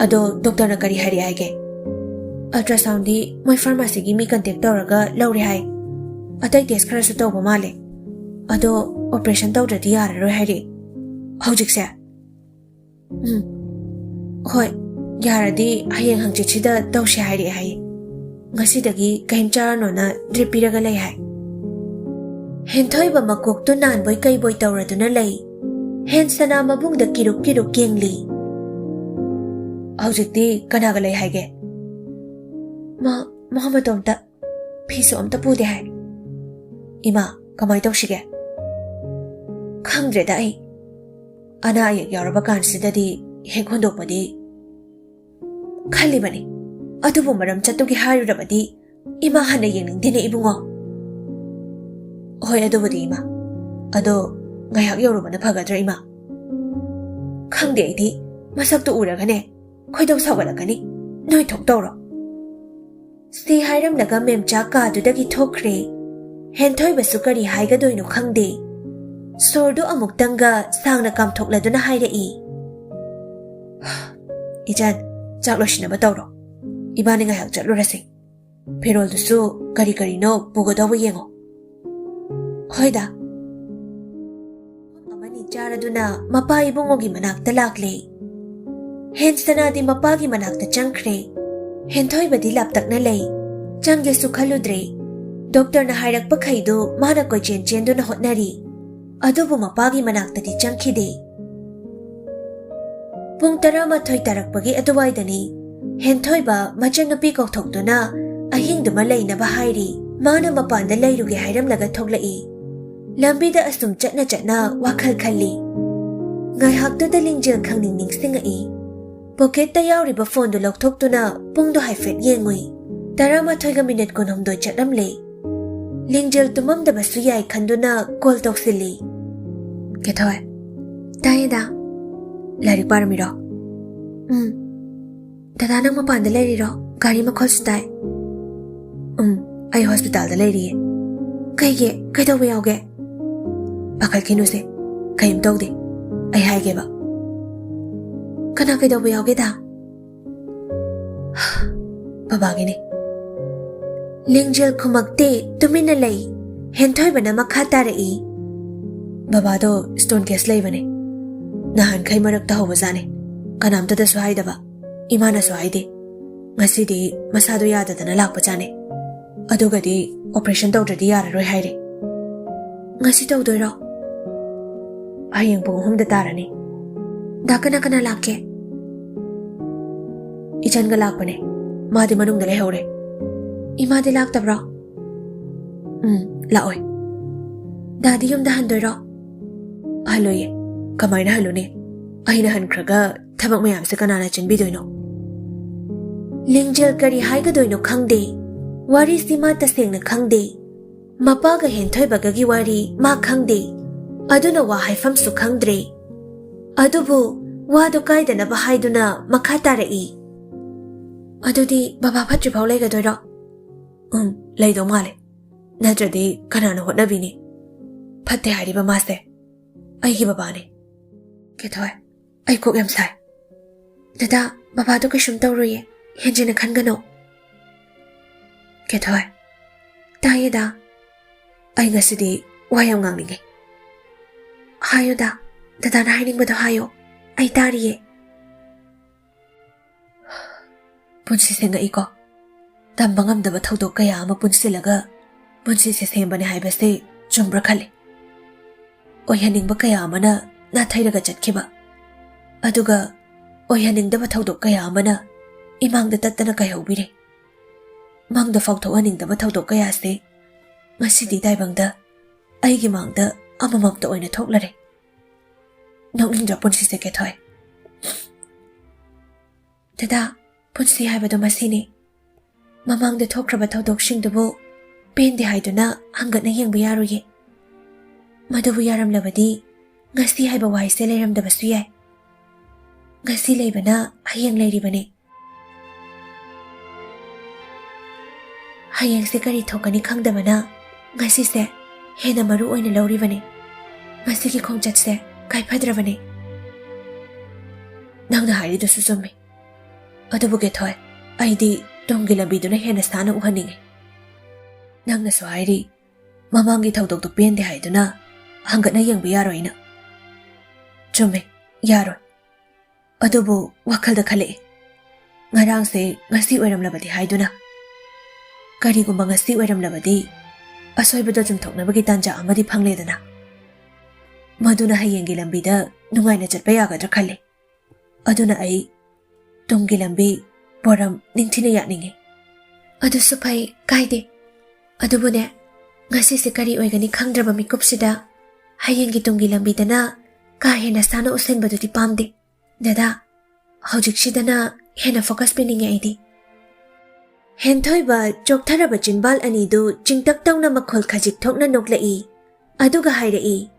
"ꯑꯗꯣ ꯗꯣꯛꯇꯔꯅ ꯀꯔꯤ ꯍꯥꯏꯔꯛꯑꯦ ꯍꯥꯏꯒꯦ?" "ꯑꯜꯇ꯭ꯔꯥꯁꯥꯎꯟꯗꯤ ꯃꯣꯏ ꯐꯥꯔꯃꯥꯁꯤꯒꯤ ꯃꯤ ꯀꯟꯇꯦꯛ ꯇꯧꯔꯒ ꯂꯧꯔꯦ ꯍꯥꯏ꯫ ꯑꯇꯩ ꯇꯦꯁ ꯈꯔꯁꯨ ꯇꯧꯕ ꯃꯥꯜꯂꯦ꯫ ꯑꯗꯣ ꯑꯣꯄꯔꯦꯁꯟ ꯇꯧꯗ꯭ꯔꯗꯤ ꯌꯥꯔꯔꯣꯏ ꯍꯥꯏꯔꯛꯑꯦ ꯍꯧꯖꯤꯛꯁꯦ꯫" "ꯎꯝ, ꯍꯣꯏ, ꯌꯥꯔꯗꯤ ꯍꯌꯦꯡ ꯍꯪꯆꯤꯠꯁꯤꯗ ꯇꯧꯁꯦ ꯍꯥꯏꯔꯛꯑꯦ ꯍꯥꯏꯌꯦ꯫ ꯉꯁꯤꯗꯒꯤ ꯀꯔꯤꯝ ꯆꯥꯔꯅꯣꯅ ꯗ꯭ꯔꯤꯞ ꯄꯤꯔꯒ ꯂꯩ ꯍꯥꯏ꯫" ꯍꯦꯟꯊꯣꯏꯕ ꯃꯀꯣꯛꯇꯨ ꯅꯥꯟꯕꯣꯏ ꯀꯩꯕꯣꯏ ꯇꯧꯔꯗꯨꯅ ꯂꯩ꯫ ꯍꯦꯟꯁꯇꯅꯥ ꯃꯕꯨꯡꯗ ꯀꯤꯔꯨꯛ ꯀꯤꯔꯨꯛ ꯌꯦꯡꯂꯤ꯫ "ꯍꯧꯖꯤꯛꯇꯤ ꯀꯅꯥꯒ ꯂꯩ ꯍꯥꯏꯒꯦ?" "ꯃꯥ, ꯃꯥ ꯃꯇꯣꯝꯇ꯫ ꯐꯤꯁꯨ ꯑꯝꯇ ꯄꯨꯗꯦ ꯍꯥꯏ꯫" "ꯏꯃꯥ, ꯀꯃꯥꯏ ꯇꯧꯁꯤꯒꯦ?" "ꯈꯪꯗ꯭ꯔꯦꯗ ꯑꯩ꯫ ꯑꯅꯥ ꯑꯌꯦꯛ ꯌꯥꯎꯔꯕ ꯀꯥꯟꯁꯤꯗꯗꯤ ꯍꯦꯛ ꯍꯨꯟꯗꯣꯛꯄꯗꯤ꯫" "ꯈꯜꯂꯤꯕꯅꯤ, ꯑꯗꯨꯕꯨ ꯃꯔꯝ ꯆꯠꯇꯨꯒꯤ ꯍꯥꯏꯔꯨꯔꯕꯗꯤ ꯏꯃꯥ ꯍꯟꯅ ꯌꯦꯡꯅꯤꯡꯗꯦꯅꯦ ꯏꯕꯨꯡꯉꯣ꯫" "ꯍꯣꯏ, ꯑꯗꯨꯕꯨꯗꯤ ꯏꯃꯥ꯫ ꯑꯗꯣ ꯉꯥꯏꯍꯥꯛ ꯌꯧꯔꯨꯕꯅ ꯐꯒꯗ꯭ꯔꯥ ꯏꯃꯥ?" "ꯈꯪꯗꯦ ꯑꯩꯗꯤ, ꯃꯁꯛꯇꯨ ꯎꯔꯒꯅꯦ ꯈꯣꯏꯗꯧ ꯁꯥꯎꯒꯠꯂꯛꯀꯅꯤ꯫ ꯅꯣꯏ ꯊꯣꯛꯇꯧꯔꯣ꯫" ꯁꯤ ꯍꯥꯏꯔꯝꯂꯒ ꯃꯦꯝꯆꯥ ꯀꯥꯗꯨꯗꯒꯤ ꯊꯣꯛꯈ꯭ꯔꯦ꯫ ꯍꯦꯟꯊꯣꯏꯕꯁꯨ ꯀꯔꯤ ꯍꯥꯏꯒꯗꯣꯏꯅꯣ ꯈꯪꯗꯦ꯫ ꯁꯣꯔꯗꯨ ꯑꯃꯨꯛꯇꯪꯒ ꯁꯥꯡꯅ ꯀꯥꯝꯊꯣꯛꯂꯗꯨꯅ ꯍꯥꯏꯔꯛꯏ, "ꯏꯆꯟ, ꯆꯥꯛ ꯂꯣꯏꯁꯤꯟꯅꯕ ꯇꯧꯔꯣ꯫ ꯏꯕꯥꯅꯤ ꯉꯥꯏꯍꯥꯛ ꯆꯠꯂꯨꯔꯁꯤ꯫ ꯐꯤꯔꯣꯜꯗꯨꯁꯨ ꯀꯔꯤ ꯀꯔꯤꯅꯣ ꯄꯨꯒꯗꯧꯕ ꯌꯦꯡꯉꯣ꯫" "ꯍꯣꯏꯗ꯫" ꯑꯃꯅꯤ ꯆꯥꯔꯗꯨꯅ ꯃꯄꯥ ꯏꯕꯨꯡꯉꯣꯒꯤ ꯃꯅꯥꯛꯇ ꯂꯥꯛꯂꯦ꯫ ꯍꯦꯟꯁꯇꯅꯥꯗꯤ ꯃꯄꯥꯒꯤ ꯃꯅꯥꯛꯇ ꯆꯪꯈ꯭ꯔꯦ꯫ ꯍꯦꯟꯊꯣꯏꯕꯗꯤ ꯂꯥꯞꯇꯛꯅ ꯂꯩ꯫ ꯆꯪꯒꯦꯁꯨ ꯈꯜꯂꯨꯗ꯭ꯔꯦ꯫ ꯗꯣꯛꯇꯔꯅ ꯍꯥꯏꯔꯛꯄꯈꯩꯗꯨ ꯃꯥꯅ ꯀꯣꯏꯆꯦꯟ ꯆꯦꯟꯗꯨꯅ ꯍꯣꯠꯅꯔꯤ꯫ ꯑꯗꯨꯕꯨ ꯃꯄꯥꯒꯤ ꯃꯅꯥꯛꯇꯗꯤ ꯆꯪꯈꯤꯗꯦ꯫ ꯄꯨꯡ ꯇꯔꯥꯃꯥꯊꯣꯏ ꯇꯥꯔꯛꯄꯒꯤ ꯑꯗꯨꯋꯥꯏꯗꯅꯤ꯫ ꯍꯦꯟꯊꯣꯏꯕ ꯃꯆꯟꯅꯨꯄꯤ ꯀꯧꯊꯣꯛꯇꯨꯅ ꯑꯍꯤꯡꯗꯨꯃ ꯂꯩꯅꯕ ꯍꯥꯏꯔꯤ꯫ ꯃꯥꯅ ꯃꯄꯥꯟꯗ ꯂꯩꯔꯨꯒꯦ ꯍꯥꯏꯔꯝꯂꯒ ꯊꯣꯛꯂꯛꯏ꯫ ꯂꯝꯕꯤꯗ ꯑꯁꯨꯝ ꯆꯠꯅ ꯆꯠꯅ ꯋꯥꯈꯜ ꯈꯜꯂꯤ꯫ ꯉꯥꯏꯍꯥꯛꯇꯨꯗ ꯂꯤꯡꯖꯦꯜ ꯈꯪꯅꯤꯡ ꯅꯤꯡꯁꯤꯡꯉꯛꯏ꯫ ꯄꯣꯀꯦꯠꯇ ꯌꯥꯎꯔꯤꯕ ꯐꯣꯟꯗꯨ ꯂꯧꯊꯣꯛꯇꯨꯅ ꯄꯨꯡꯗꯣ ꯍꯥꯏꯐꯦꯠ ꯌꯦꯡꯉꯨꯏ꯫ ꯇꯔꯥꯃꯥꯊꯣꯏꯒ ꯃꯤꯅꯤꯠ ꯀꯨꯟꯍꯨꯝꯗꯣꯏ ꯆꯠꯂꯝꯂꯦ꯫ ꯂꯤꯡꯖꯦꯜ ꯇꯨꯝꯃꯝꯗꯕꯁꯨ ꯌꯥꯏ ꯈꯟꯗꯨꯅ ꯀꯣꯜ ꯇꯧꯁꯤꯜꯂꯤ꯫ "ꯀꯦꯊꯣꯏ"꯫ "ꯇꯥꯏꯌꯦꯗ"꯫ "ꯂꯥꯏꯔꯤꯛ ꯄꯥꯔꯝꯃꯤꯔꯣ?" "ꯎꯝ"꯫ "ꯗꯗꯥ, ꯅꯪ ꯃꯄꯥꯟꯗ ꯂꯩꯔꯤꯔꯣ? ꯒꯥꯔꯤ ꯃꯈꯣꯜꯁꯨ ꯇꯥꯏ"꯫ "ꯎꯝ, ꯑꯩ ꯍꯣꯁꯄꯤꯇꯥꯜꯗ ꯂꯩꯔꯤꯌꯦ"꯫ "ꯀꯩꯒꯤ? ꯀꯩꯗꯧꯕ ꯌꯥꯎꯒꯦ?" "ꯄꯥꯈꯠꯈꯤꯅꯨꯁꯦ, ꯀꯩꯝ ꯇꯧꯗꯦ꯫ ꯑꯩ ꯍꯥꯏꯒꯦꯕ"꯫ "ꯀꯅꯥ ꯀꯩꯗꯧꯕ ꯌꯥꯎꯒꯦꯗ?" "ꯕꯕꯥꯒꯤꯅꯦ"꯫ ꯂꯤꯡꯖꯦꯜ ꯈꯨꯃꯛꯇꯦ, ꯇꯨꯃꯤꯟꯅ ꯂꯩ꯫ ꯍꯦꯟꯊꯣꯏꯕꯅ ꯃꯈꯥ ꯇꯥꯔꯛꯏ꯫ "ꯕꯕꯥꯗꯣ ꯁ꯭ꯇꯣꯟ ꯀꯦꯁ ꯂꯩꯕꯅꯦ꯫ ꯅꯍꯥꯟꯈꯩ ꯃꯔꯛꯇ ꯍꯧꯕꯖꯥꯠꯅꯦ꯫ ꯀꯅꯥꯝꯇꯗꯁꯨ ꯍꯥꯏꯗꯕ꯫ ꯏꯃꯥꯅꯁꯨ ꯍꯥꯏꯗꯦ꯫ ꯉꯁꯤꯗꯤ ꯃꯁꯥꯗꯣ ꯌꯥꯗꯗꯅ ꯂꯥꯛꯄꯖꯥꯠꯅꯦ꯫ ꯑꯗꯨꯒꯗꯤ ꯑꯣꯄꯔꯦꯁꯟ ꯇꯧꯗ꯭ꯔꯗꯤ ꯌꯥꯔꯔꯣꯏ ꯍꯥꯏꯔꯦ"꯫ "ꯉꯁꯤ ꯇꯧꯗꯣꯏꯔꯣ?" "ꯍꯌꯦꯡ ꯄꯨꯡ ꯑꯍꯨꯝꯗ ꯇꯥꯔꯅꯤ"꯫ "ꯗꯥ, ꯀꯅꯥ ꯀꯅꯥ ꯂꯥꯛꯀꯦ?" "ꯏꯆꯟꯒ ꯂꯥꯛꯄꯅꯦ꯫ ꯃꯥꯗꯤ ꯃꯅꯨꯡꯗ ꯂꯩꯍꯧꯔꯦ"꯫ "ꯏꯃꯥꯗꯤ ꯂꯥꯛꯇꯕ꯭ꯔꯣ?" "ꯎꯝ, ꯂꯥꯛꯑꯣꯏ"꯫ "ꯗꯥꯗꯤ ꯌꯨꯝꯗ ꯍꯟꯗꯣꯏꯔꯣ?" "ꯍꯜꯂꯣꯏꯌꯦ꯫ ꯀꯃꯥꯏꯅ ꯍꯜꯂꯨꯅꯤ? ꯑꯩꯅ ꯍꯟꯈ꯭ꯔꯒ ꯊꯕꯛ ꯃꯌꯥꯝꯁꯦ ꯀꯅꯥꯅ ꯆꯦꯟꯕꯤꯗꯣꯏꯅꯣ?" ꯂꯤꯡꯖꯦꯜ ꯀꯔꯤ ꯍꯥꯏꯒꯗꯣꯏꯅꯣ ꯈꯪꯗꯦ꯫ ꯋꯥꯔꯤꯁꯤ ꯃꯥ ꯇꯁꯦꯡꯅ ꯈꯪꯗꯦ꯫ ꯃꯄꯥꯒ ꯍꯦꯟꯊꯣꯏꯕꯒꯒꯤ ꯋꯥꯔꯤ ꯃꯥ ꯈꯪꯗꯦ꯫ ꯑꯗꯨꯅ ꯋꯥ ꯍꯥꯏꯐꯝꯁꯨ ꯈꯪꯗ꯭ꯔꯦ꯫ ꯑꯗꯨꯕꯨ ꯋꯥꯗꯨ ꯀꯥꯏꯗꯅꯕ ꯍꯥꯏꯗꯨꯅ ꯃꯈꯥ ꯇꯥꯔꯛꯏ꯫ "ꯑꯗꯨꯗꯤ ꯕꯕꯥ ꯐꯠꯇ꯭ꯔꯤꯐꯥꯎ ꯂꯩꯒꯗꯣꯏꯔꯣ?" "ꯎꯝ, ꯂꯩꯗꯧ ꯃꯥꯜꯂꯦ꯫ ꯅꯠꯇ꯭ꯔꯗꯤ ꯀꯅꯥꯅ ꯍꯣꯠꯅꯕꯤꯅꯤ? ꯐꯠꯇꯦ ꯍꯥꯏꯔꯤꯕ ꯃꯥꯁꯦ꯫ ꯑꯩꯒꯤ ꯕꯕꯥꯅꯦ"꯫ "ꯀꯦꯊꯣꯏ, ꯑꯩ ꯀꯣꯛ ꯌꯥꯝ ꯁꯥꯏ"꯫ "ꯗꯗꯥ, ꯕꯕꯥꯗꯣ ꯀꯩꯁꯨꯝ ꯇꯧꯔꯣꯏꯌꯦ, ꯍꯦꯟꯖꯤꯟꯅ ꯈꯟꯒꯅꯨ"꯫ "ꯀꯦꯊꯣꯏ"꯫ "ꯇꯥꯏꯌꯦꯗ"꯫ "ꯑꯩ ꯉꯁꯤꯗꯤ ꯋꯥ ꯌꯥꯝ ꯉꯥꯡꯅꯤꯡꯉꯦ"꯫ "ꯍꯥꯏꯌꯣꯗ, ꯗꯗꯥꯅ ꯍꯥꯏꯅꯤꯡꯕꯗꯣ ꯍꯥꯏꯌꯣ, ꯑꯩ ꯇꯥꯔꯤꯌꯦ"꯫ ꯄꯨꯟꯁꯤꯁꯦ ꯉꯛꯏꯀꯣ꯫ ꯇꯝꯕ ꯉꯝꯗꯕ ꯊꯧꯗꯣꯛ ꯀꯌꯥ ꯑꯃ ꯄꯨꯟꯁꯤꯜꯂꯒ ꯄꯨꯟꯁꯤꯁꯦ ꯁꯦꯝꯕꯅꯤ ꯍꯥꯏꯕꯁꯦ ꯆꯨꯝꯕ꯭ꯔꯥ ꯈꯜꯂꯤ꯫ ꯑꯣꯏꯍꯟꯅꯤꯡꯕ ꯀꯌꯥ ꯑꯃꯅ ꯅꯥꯊꯩꯔꯒ ꯆꯠꯈꯤꯕ, ꯑꯗꯨꯒ ꯑꯣꯏꯍꯟꯅꯤꯡꯗꯕ ꯊꯧꯗꯣꯛ ꯀꯌꯥ ꯑꯃꯅ ꯏꯃꯥꯡꯗ ꯇꯠꯇꯅ ꯀꯥꯏꯍꯧꯕꯤꯔꯦ꯫ ꯃꯪꯗ ꯐꯥꯎꯊꯣꯛꯍꯟꯅꯤꯡꯗꯕ ꯊꯧꯗꯣꯛ ꯀꯌꯥꯁꯦ ꯉꯁꯤꯗꯤ ꯇꯥꯏꯕꯪꯗ ꯑꯩꯒꯤ ꯃꯥꯡꯗ ꯑꯃꯃꯝꯇ ꯑꯣꯏꯅ ꯊꯣꯛꯂꯔꯦ꯫ ꯅꯣꯛꯅꯤꯡꯗ꯭ꯔ ꯄꯨꯟꯁꯤꯁꯦ, ꯀꯦꯊꯣꯏ? ꯗꯗꯥ, ꯄꯨꯟꯁꯤ ꯍꯥꯏꯕꯗꯣ ꯃꯁꯤꯅꯤ꯫ ꯃꯃꯥꯡꯗ ꯊꯣꯛꯈ꯭ꯔꯕ ꯊꯧꯗꯣꯛꯁꯤꯡꯗꯨꯕꯨ ꯄꯦꯟꯗꯦ ꯍꯥꯏꯗꯨꯅ ꯍꯪꯒꯠꯅ ꯌꯦꯡꯕ ꯌꯥꯔꯣꯏꯌꯦ꯫ ꯃꯗꯨꯕꯨ ꯌꯥꯔꯝꯂꯕꯗꯤ ꯉꯁꯤ ꯍꯥꯏꯕ ꯋꯥꯍꯩꯁꯦ ꯂꯩꯔꯝꯗꯕꯁꯨ ꯌꯥꯏ꯫ ꯉꯁꯤ ꯂꯩꯕꯅ ꯍꯌꯦꯡ ꯂꯩꯔꯤꯕꯅꯤ꯫ ꯍꯌꯦꯡꯁꯦ ꯀꯔꯤ ꯊꯣꯛꯀꯅꯤ ꯈꯪꯗꯕꯅ ꯉꯁꯤꯁꯦ ꯍꯦꯟꯅ ꯃꯔꯨ ꯑꯣꯏꯅ ꯂꯧꯔꯤꯕꯅꯤ꯫ ꯉꯁꯤꯒꯤ ꯈꯣꯡꯆꯠꯁꯦ ꯀꯥꯏꯐꯗ꯭ꯔꯕꯅꯤ꯫ ꯅꯪꯅ ꯍꯥꯏꯔꯤꯗꯨꯁꯨ ꯆꯨꯝꯃꯤ꯫ ꯑꯗꯨꯕꯨ ꯀꯦꯊꯣꯏ, ꯑꯩꯗꯤ ꯇꯨꯡꯒꯤ ꯂꯝꯕꯤꯗꯨꯅ ꯍꯦꯟꯅ ꯁꯥꯟꯅ ꯎꯍꯟꯅꯤꯡꯉꯤ꯫ ꯅꯪꯅꯁꯨ ꯍꯥꯏꯔꯤ, ꯃꯃꯥꯡꯒꯤ ꯊꯧꯗꯣꯛꯇꯨ ꯄꯦꯟꯗꯦ ꯍꯥꯏꯗꯨꯅ ꯍꯪꯒꯠꯅ ꯌꯦꯡꯕ ꯌꯥꯔꯣꯏꯅ꯫ ꯆꯨꯝꯃꯦ, ꯌꯥꯔꯣꯏ꯫ ꯑꯗꯨꯕꯨ ꯋꯥꯈꯜꯗ ꯈꯜꯂꯛꯏ, ꯉꯔꯥꯡꯁꯦ ꯉꯁꯤ ꯑꯣꯏꯔꯝꯂꯕꯗꯤ ꯍꯥꯏꯗꯨꯅ꯫ ꯀꯔꯤꯒꯨꯝꯕ ꯉꯁꯤ ꯑꯣꯏꯔꯝꯂꯕꯗꯤ ꯑꯁꯣꯏꯕꯗꯣ ꯆꯨꯝꯊꯣꯛꯅꯕꯒꯤ ꯇꯥꯟꯖꯥ ꯑꯃꯗꯤ ꯐꯪꯂꯦꯗꯅ꯫ ꯃꯗꯨꯅ ꯍꯌꯦꯡꯒꯤ ꯂꯝꯕꯤꯗ ꯅꯨꯡꯉꯥꯏꯅ ꯆꯠꯄ ꯌꯥꯒꯗ꯭ꯔꯥ ꯈꯜꯂꯤ꯫ ꯑꯗꯨꯅ ꯑꯩ ꯇꯨꯡꯒꯤ ꯂꯝꯕꯤ ꯄꯣꯔꯝ ꯅꯤꯡꯊꯤꯅ ꯌꯥꯠꯅꯤꯡꯏ꯫ ꯑꯗꯨꯁꯨ ꯐꯩ, ꯀꯥꯏꯗꯦ꯫ ꯑꯗꯨꯕꯨꯅꯦ, ꯉꯁꯤꯁꯦ ꯀꯔꯤ ꯑꯣꯏꯒꯅꯤ ꯈꯪꯗ꯭ꯔꯕ ꯃꯤꯀꯨꯞꯁꯤꯗ ꯍꯌꯦꯡꯒꯤ ꯇꯨꯡꯒꯤ ꯂꯝꯕꯤꯗꯅ ꯀꯥ ꯍꯦꯟꯅ ꯁꯥꯟꯅ ꯎꯁꯟꯕꯗꯨꯗꯤ ꯄꯥꯝꯗꯦ꯫ ꯗꯗꯥ, ꯍꯧꯖꯤꯛꯁꯤꯗꯅ ꯍꯦꯟꯅ focus ꯄꯤꯅꯤꯡꯉꯦ ꯑꯩꯗꯤ꯫ ꯍꯦꯟꯊꯣꯏꯕ ꯆꯣꯛꯊꯔꯕ ꯆꯤꯟꯕꯥꯜ ꯑꯅꯤꯗꯨ ꯆꯤꯡꯇꯛ ꯇꯧꯅ ꯃꯈꯣꯜ ꯈꯖꯤꯛ ꯊꯣꯛꯅ ꯅꯣꯛꯂꯛꯏ꯫ ꯑꯗꯨꯒ ꯍꯥꯏꯔꯛꯏ,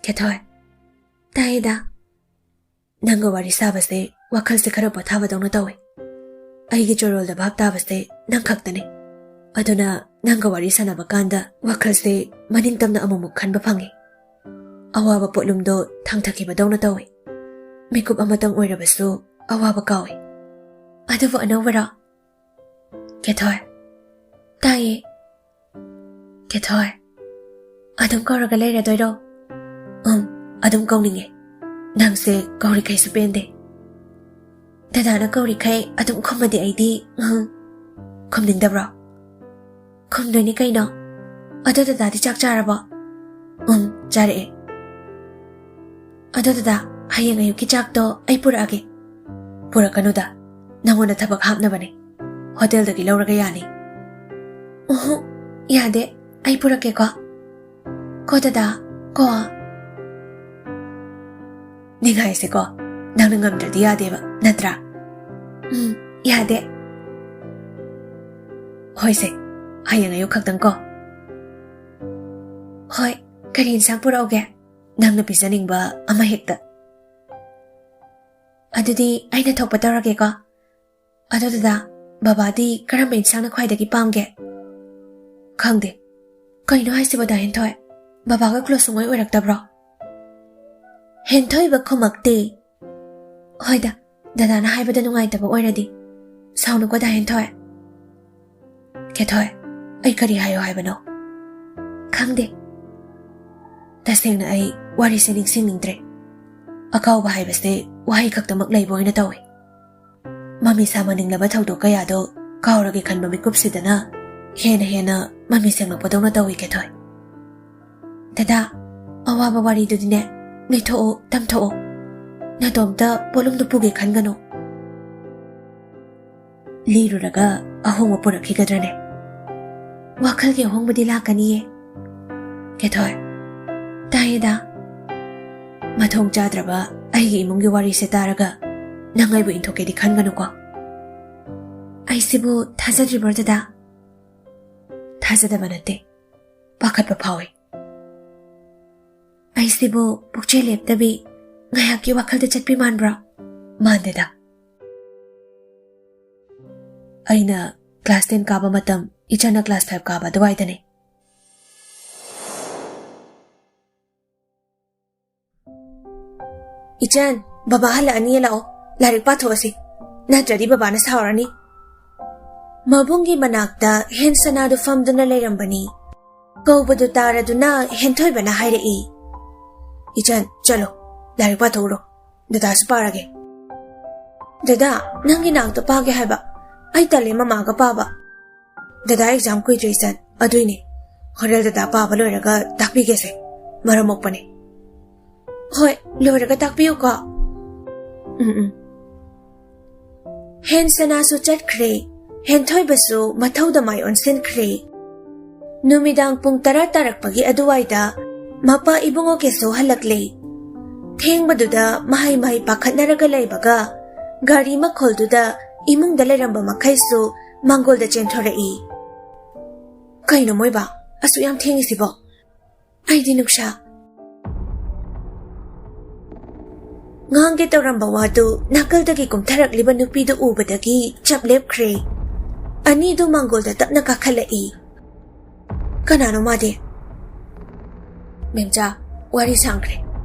"ꯀꯦꯊꯣꯏ, ꯇꯥꯏꯌꯦꯗ꯫ ꯅꯪꯒ ꯋꯥꯔꯤ ꯁꯥꯕꯁꯦ ꯋꯥꯈꯜꯁꯦ ꯈꯔ ꯄꯣꯊꯥꯕꯗꯧꯅ ꯇꯧꯋꯦ꯫ ꯑꯩꯒꯤ ꯆꯣꯔꯣꯜꯗ ꯚꯥꯞ ꯇꯥꯕꯁꯦ ꯅꯪ ꯈꯛꯇꯅꯦ꯫ ꯑꯗꯨꯅ ꯅꯪꯒ ꯋꯥꯔꯤ ꯁꯥꯟꯅꯕ ꯀꯥꯟꯗ ꯋꯥꯈꯜꯁꯦ ꯃꯅꯤꯡ ꯇꯝꯅ ꯑꯃꯨꯛꯃꯨꯛ ꯈꯟꯕ ꯐꯪꯉꯤ꯫ ꯑꯋꯥꯕ ꯄꯣꯠꯂꯨꯝꯗꯣ ꯊꯥꯡꯊꯈꯤꯕꯗꯧꯅ ꯇꯧꯋꯤ꯫ ꯃꯤꯀꯨꯞ ꯑꯃꯇꯪ ꯑꯣꯏꯔꯕꯁꯨ ꯑꯋꯥꯕ ꯀꯥꯎꯏ꯫ ꯑꯗꯨꯕꯨ ꯑꯅꯧꯕꯔꯣ?" "ꯀꯦꯊꯣꯏ, ꯇꯥꯏꯌꯦ꯫ ꯀꯦꯊꯣꯏ, ꯑꯗꯨꯝ ꯀꯧꯔꯒ ꯂꯩꯔꯗꯣꯏꯔꯣ?" "ꯎꯝ, ꯑꯗꯨꯝ ꯀꯧꯅꯤꯡꯉꯦ꯫ ꯅꯪꯁꯦ ꯀꯧꯔꯤꯈꯩꯁꯨ ꯄꯦꯟꯗꯦ꯫ ꯗꯗꯥꯅ ꯀꯧꯔꯤꯈꯩ ꯑꯗꯨꯝ ꯈꯨꯝꯃꯗꯤ ꯑꯩꯗꯤ, ꯎꯝ, ꯈꯨꯝꯅꯤꯡꯗꯕ꯭ꯔꯣ?" "ꯈꯨꯝꯗꯣꯏꯅꯤ ꯀꯩꯅꯣ꯫ ꯑꯗꯣ ꯗꯗꯥꯗꯤ ꯆꯥꯛ ꯆꯥꯔꯕꯣ?" "ꯎꯝ, ꯆꯥꯔꯛꯑꯦ꯫ ꯑꯗꯣ ꯗꯗꯥ, ꯍꯌꯦꯡ ꯑꯌꯨꯛꯀꯤ ꯆꯥꯛꯇꯣ ꯑꯩ ꯄꯨꯔꯛꯑꯒꯦ꯫ ꯄꯨꯔꯛꯀꯅꯨꯗ, ꯅꯪꯉꯣꯟꯗ ꯊꯕꯛ ꯍꯥꯞꯅꯕꯅꯦ꯫ ꯍꯣꯇꯦꯜꯗꯒꯤ ꯂꯧꯔꯒ ꯌꯥꯅꯤ꯫ ꯎꯍꯨ, ꯌꯥꯗꯦ, ꯑꯩ ꯄꯨꯔꯛꯀꯦꯀꯣ꯫ ꯀꯣ ꯗꯗꯥ, ꯀꯣ꯫ ꯅꯤꯡꯉꯥꯏꯁꯦꯀꯣ, ꯅꯪꯅ ꯉꯝꯗ꯭ꯔꯗꯤ ꯌꯥꯗꯦꯕ, ꯅꯠꯇ꯭ꯔꯥ? ꯎꯝ, ꯌꯥꯗꯦ꯫ ꯍꯣꯏꯁꯦ, ꯍꯌꯦꯡ ꯑꯌꯨꯛ ꯈꯛꯇꯪ ꯀꯣ꯫ ꯍꯣꯏ, ꯀꯔꯤ ꯏꯟꯁꯥꯡ ꯄꯨꯔꯛꯎꯒꯦ? ꯅꯪꯅ ꯄꯤꯖꯅꯤꯡꯕ ꯑꯃ ꯍꯦꯛꯇ꯫ ꯑꯗꯨꯗꯤ ꯑꯩꯅ ꯊꯣꯛꯄ ꯇꯧꯔꯒꯦꯀꯣ꯫ ꯑꯗꯣ ꯗꯗꯥ, ꯕꯕꯥꯗꯤ ꯀꯔꯝꯕ ꯏꯟꯁꯥꯡꯅ ꯈ꯭ꯋꯥꯏꯗꯒꯤ ꯄꯥꯝꯒꯦ? ꯈꯪꯗꯦ꯫ ꯀꯩꯅꯣ ꯍꯥꯏꯁꯤꯕꯣ, ꯗꯥ ꯍꯦꯟꯊꯣꯏ? ꯕꯕꯥꯒ close ꯁꯨꯡꯑꯣꯏ ꯑꯣꯏꯔꯛꯇꯕ꯭ꯔꯣ? ꯍꯦꯟꯊꯣꯏꯕ ꯈꯨꯝꯃꯛꯇꯦ꯫ ꯍꯣꯏꯗ, ꯗꯗꯥꯅ ꯍꯥꯏꯕꯗ ꯅꯨꯡꯉꯥꯏꯇꯕ ꯑꯣꯏꯔꯗꯤ꯫ ꯁꯥꯎꯅꯨꯀꯣ, ꯗꯥ ꯍꯦꯟꯊꯣꯏ꯫ ꯀꯦꯊꯣꯏ, ꯑꯩ ꯀꯔꯤ ꯍꯥꯏꯌꯣ ꯍꯥꯏꯕꯅꯣ? ꯈꯪꯗꯦ꯫ ꯇꯁꯦꯡꯅ ꯑꯩ ꯋꯥꯔꯤꯁꯦ ꯅꯤꯡꯁꯤꯡꯅꯤꯡꯗ꯭ꯔꯦ꯫ ꯑꯀꯥꯎꯕ ꯍꯥꯏꯕꯁꯦ ꯋꯥꯍꯩ ꯈꯛꯇꯃꯛ ꯂꯩꯕ ꯑꯣꯏꯅ ꯇꯧꯏ꯫ ꯃꯃꯤ ꯁꯥꯃꯅꯤꯡꯂꯕ ꯊꯧꯗꯣꯛ ꯀꯌꯥꯗꯣ ꯀꯥꯎꯔꯒꯦ ꯈꯟꯕ ꯃꯤꯀꯨꯞꯁꯤꯗꯅ ꯍꯦꯟꯅ ꯍꯦꯟꯅ ꯃꯃꯤ ꯁꯦꯡꯂꯛꯄꯗꯧꯅ ꯇꯧꯏ, ꯀꯦꯊꯣꯏ꯫ ꯗꯗꯥ, ꯑꯋꯥꯕ ꯋꯥꯔꯤꯗꯨꯗꯤꯅꯦ, ꯂꯩꯊꯣꯛꯑꯣ, ꯇꯝꯊꯣꯛꯑꯣ꯫ ꯅꯇꯣꯝꯇ ꯄꯣꯠꯂꯨꯝꯗꯨ ꯄꯨꯒꯦ ꯈꯟꯒꯅꯨ꯫ ꯂꯤꯔꯨꯔꯒ ꯑꯍꯣꯡꯕ ꯄꯨꯔꯛꯈꯤꯒꯗ꯭ꯔꯅꯦ? ꯋꯥꯈꯜꯒꯤ ꯑꯍꯣꯡꯕꯗꯤ ꯂꯥꯛꯀꯅꯤꯌꯦ꯫ ꯀꯦꯊꯣꯏ, ꯇꯥꯏꯌꯦꯗ꯫ ꯃꯊꯣꯡ ꯆꯥꯗ꯭ꯔꯕ ꯑꯩꯒꯤ ꯏꯃꯨꯡꯒꯤ ꯋꯥꯔꯤꯁꯦ ꯇꯥꯔꯒ ꯅꯪ ꯑꯩꯕꯨ ꯏꯟꯊꯣꯛꯀꯦꯗꯤ ꯈꯟꯒꯅꯨꯀꯣ꯫ ꯑꯩꯁꯤꯕꯨ ꯊꯥꯖꯗ꯭ꯔꯤꯕ꯭ꯔꯣ, ꯗꯗꯥ? ꯊꯥꯖꯗꯕ ꯅꯠꯇꯦ, ꯄꯥꯈꯠꯄ ꯐꯥꯎꯏ꯫ ꯑꯩꯁꯤꯕꯨ ꯄꯨꯛꯆꯦꯜ ꯂꯦꯞꯇꯕꯤ ꯉꯥꯏꯍꯥꯛꯀꯤ ꯋꯥꯈꯜꯗ ꯆꯠꯄꯤ ꯃꯥꯟꯕ꯭ꯔꯣ? ꯃꯥꯟꯗꯦꯗ꯫ ꯑꯩꯅ class ten ꯀꯥꯕ ꯃꯇꯝ, ꯏꯆꯟꯅ class five ꯀꯥꯕ ꯑꯗꯨꯋꯥꯏꯗꯅꯦ꯫ "ꯏꯆꯟ, ꯕꯕꯥ ꯍꯜꯂꯛꯑꯅꯤ, ꯂꯥꯛꯑꯣ, ꯂꯥꯏꯔꯤꯛ ꯄꯥꯊꯣꯛꯑꯁꯤ, ꯅꯠꯇ꯭ꯔꯗꯤ ꯕꯕꯥꯅ ꯁꯥꯎꯔꯅꯤ꯫" ꯃꯕꯨꯡꯒꯤ ꯃꯅꯥꯛꯇ ꯍꯦꯟ ꯁꯅꯥꯗꯨ ꯐꯝꯗꯨꯅ ꯂꯩꯔꯝꯕꯅꯤ꯫ ꯀꯧꯕꯗꯨ ꯇꯥꯔꯗꯨꯅ ꯍꯦꯟꯊꯣꯏꯕꯅ ꯍꯥꯏꯔꯛꯏ, "ꯏꯆꯟ, ꯆꯠꯂꯣ, ꯂꯥꯏꯔꯤꯛ ꯄꯥꯊꯣꯛꯎꯔꯣ, ꯗꯗꯥꯁꯨ ꯄꯥꯔꯒꯦ꯫" "ꯗꯗꯥ, ꯅꯪꯒꯤ ꯅꯥꯛꯇ ꯄꯥꯒꯦ ꯍꯥꯏꯕ, ꯑꯩ ꯇꯜꯂꯦ ꯃꯃꯥꯒ ꯄꯥꯕ꯫" "ꯗꯗꯥ exam ꯀꯨꯏꯗ꯭ꯔꯦ ꯏꯆꯟ, ꯑꯗꯨꯏꯅꯦ꯫ ꯍꯣꯔꯦꯟ ꯗꯗꯥ ꯄꯥꯕ ꯂꯣꯏꯔꯒ ꯇꯥꯛꯄꯤꯒꯦꯁꯦ, ꯃꯔꯝ ꯃꯣꯛꯄꯅꯦ꯫" ꯍꯣꯏ, ꯂꯣꯏꯔꯒ ꯇꯥꯛꯄꯤꯌꯨꯀꯣ꯫ ꯎꯝ, ꯎꯝ꯫ ꯍꯦꯟꯁꯅꯥꯁꯨ ꯆꯠꯈ꯭ꯔꯦ꯫ ꯍꯦꯟꯊꯣꯏꯕꯁꯨ ꯃꯊꯧꯗ ꯃꯥꯏ ꯑꯣꯟꯁꯤꯟꯈ꯭ꯔꯦ꯫ ꯅꯨꯃꯤꯗꯥꯡ ꯄꯨꯡ ꯇꯔꯥ ꯇꯥꯔꯛꯄꯒꯤ ꯑꯗꯨꯋꯥꯏꯗ ꯃꯄꯥ ꯏꯕꯨꯡꯉꯣ ꯀꯦꯁꯣ ꯍꯜꯂꯛꯂꯦ꯫ ꯊꯦꯡꯕꯗꯨꯗ ꯃꯍꯩ ꯃꯍꯩ ꯄꯥꯈꯠꯅꯔꯒ ꯂꯩꯕꯒ ꯒꯥꯔꯤ ꯃꯈꯣꯜꯗꯨꯗ ꯏꯃꯨꯡꯗ ꯂꯩꯔꯝꯕ ꯃꯈꯩꯁꯨ ꯃꯥꯡꯒꯣꯜꯗ ꯆꯦꯟꯊꯣꯔꯛꯏ꯫ "ꯀꯩꯅꯣ ꯃꯣꯏꯕꯥ, ꯑꯁꯨꯛ ꯌꯥꯝ ꯊꯦꯡꯉꯤꯁꯤꯕꯣ? ꯑꯩꯗꯤ ꯅꯨꯡꯁꯥ!" ꯉꯥꯡꯒꯦ ꯇꯧꯔꯝꯕ ꯋꯥꯗꯨ ꯅꯥꯀꯜꯗꯒꯤ ꯀꯨꯝꯊꯔꯛꯂꯤꯕ ꯅꯨꯄꯤꯗꯨ ꯎꯕꯗꯒꯤ ꯆꯞ ꯂꯦꯞꯈ꯭ꯔꯦ꯫ ꯑꯅꯤꯗꯨ ꯃꯥꯡꯒꯣꯜꯗ ꯇꯞꯅ ꯀꯥꯈꯠꯂꯛꯏ꯫ "ꯀꯅꯥꯅꯣ ꯃꯥꯗꯤ?" "ꯃꯦꯝꯆꯥ, ꯋꯥꯔꯤ ꯁꯥꯡꯈ꯭ꯔꯦ꯫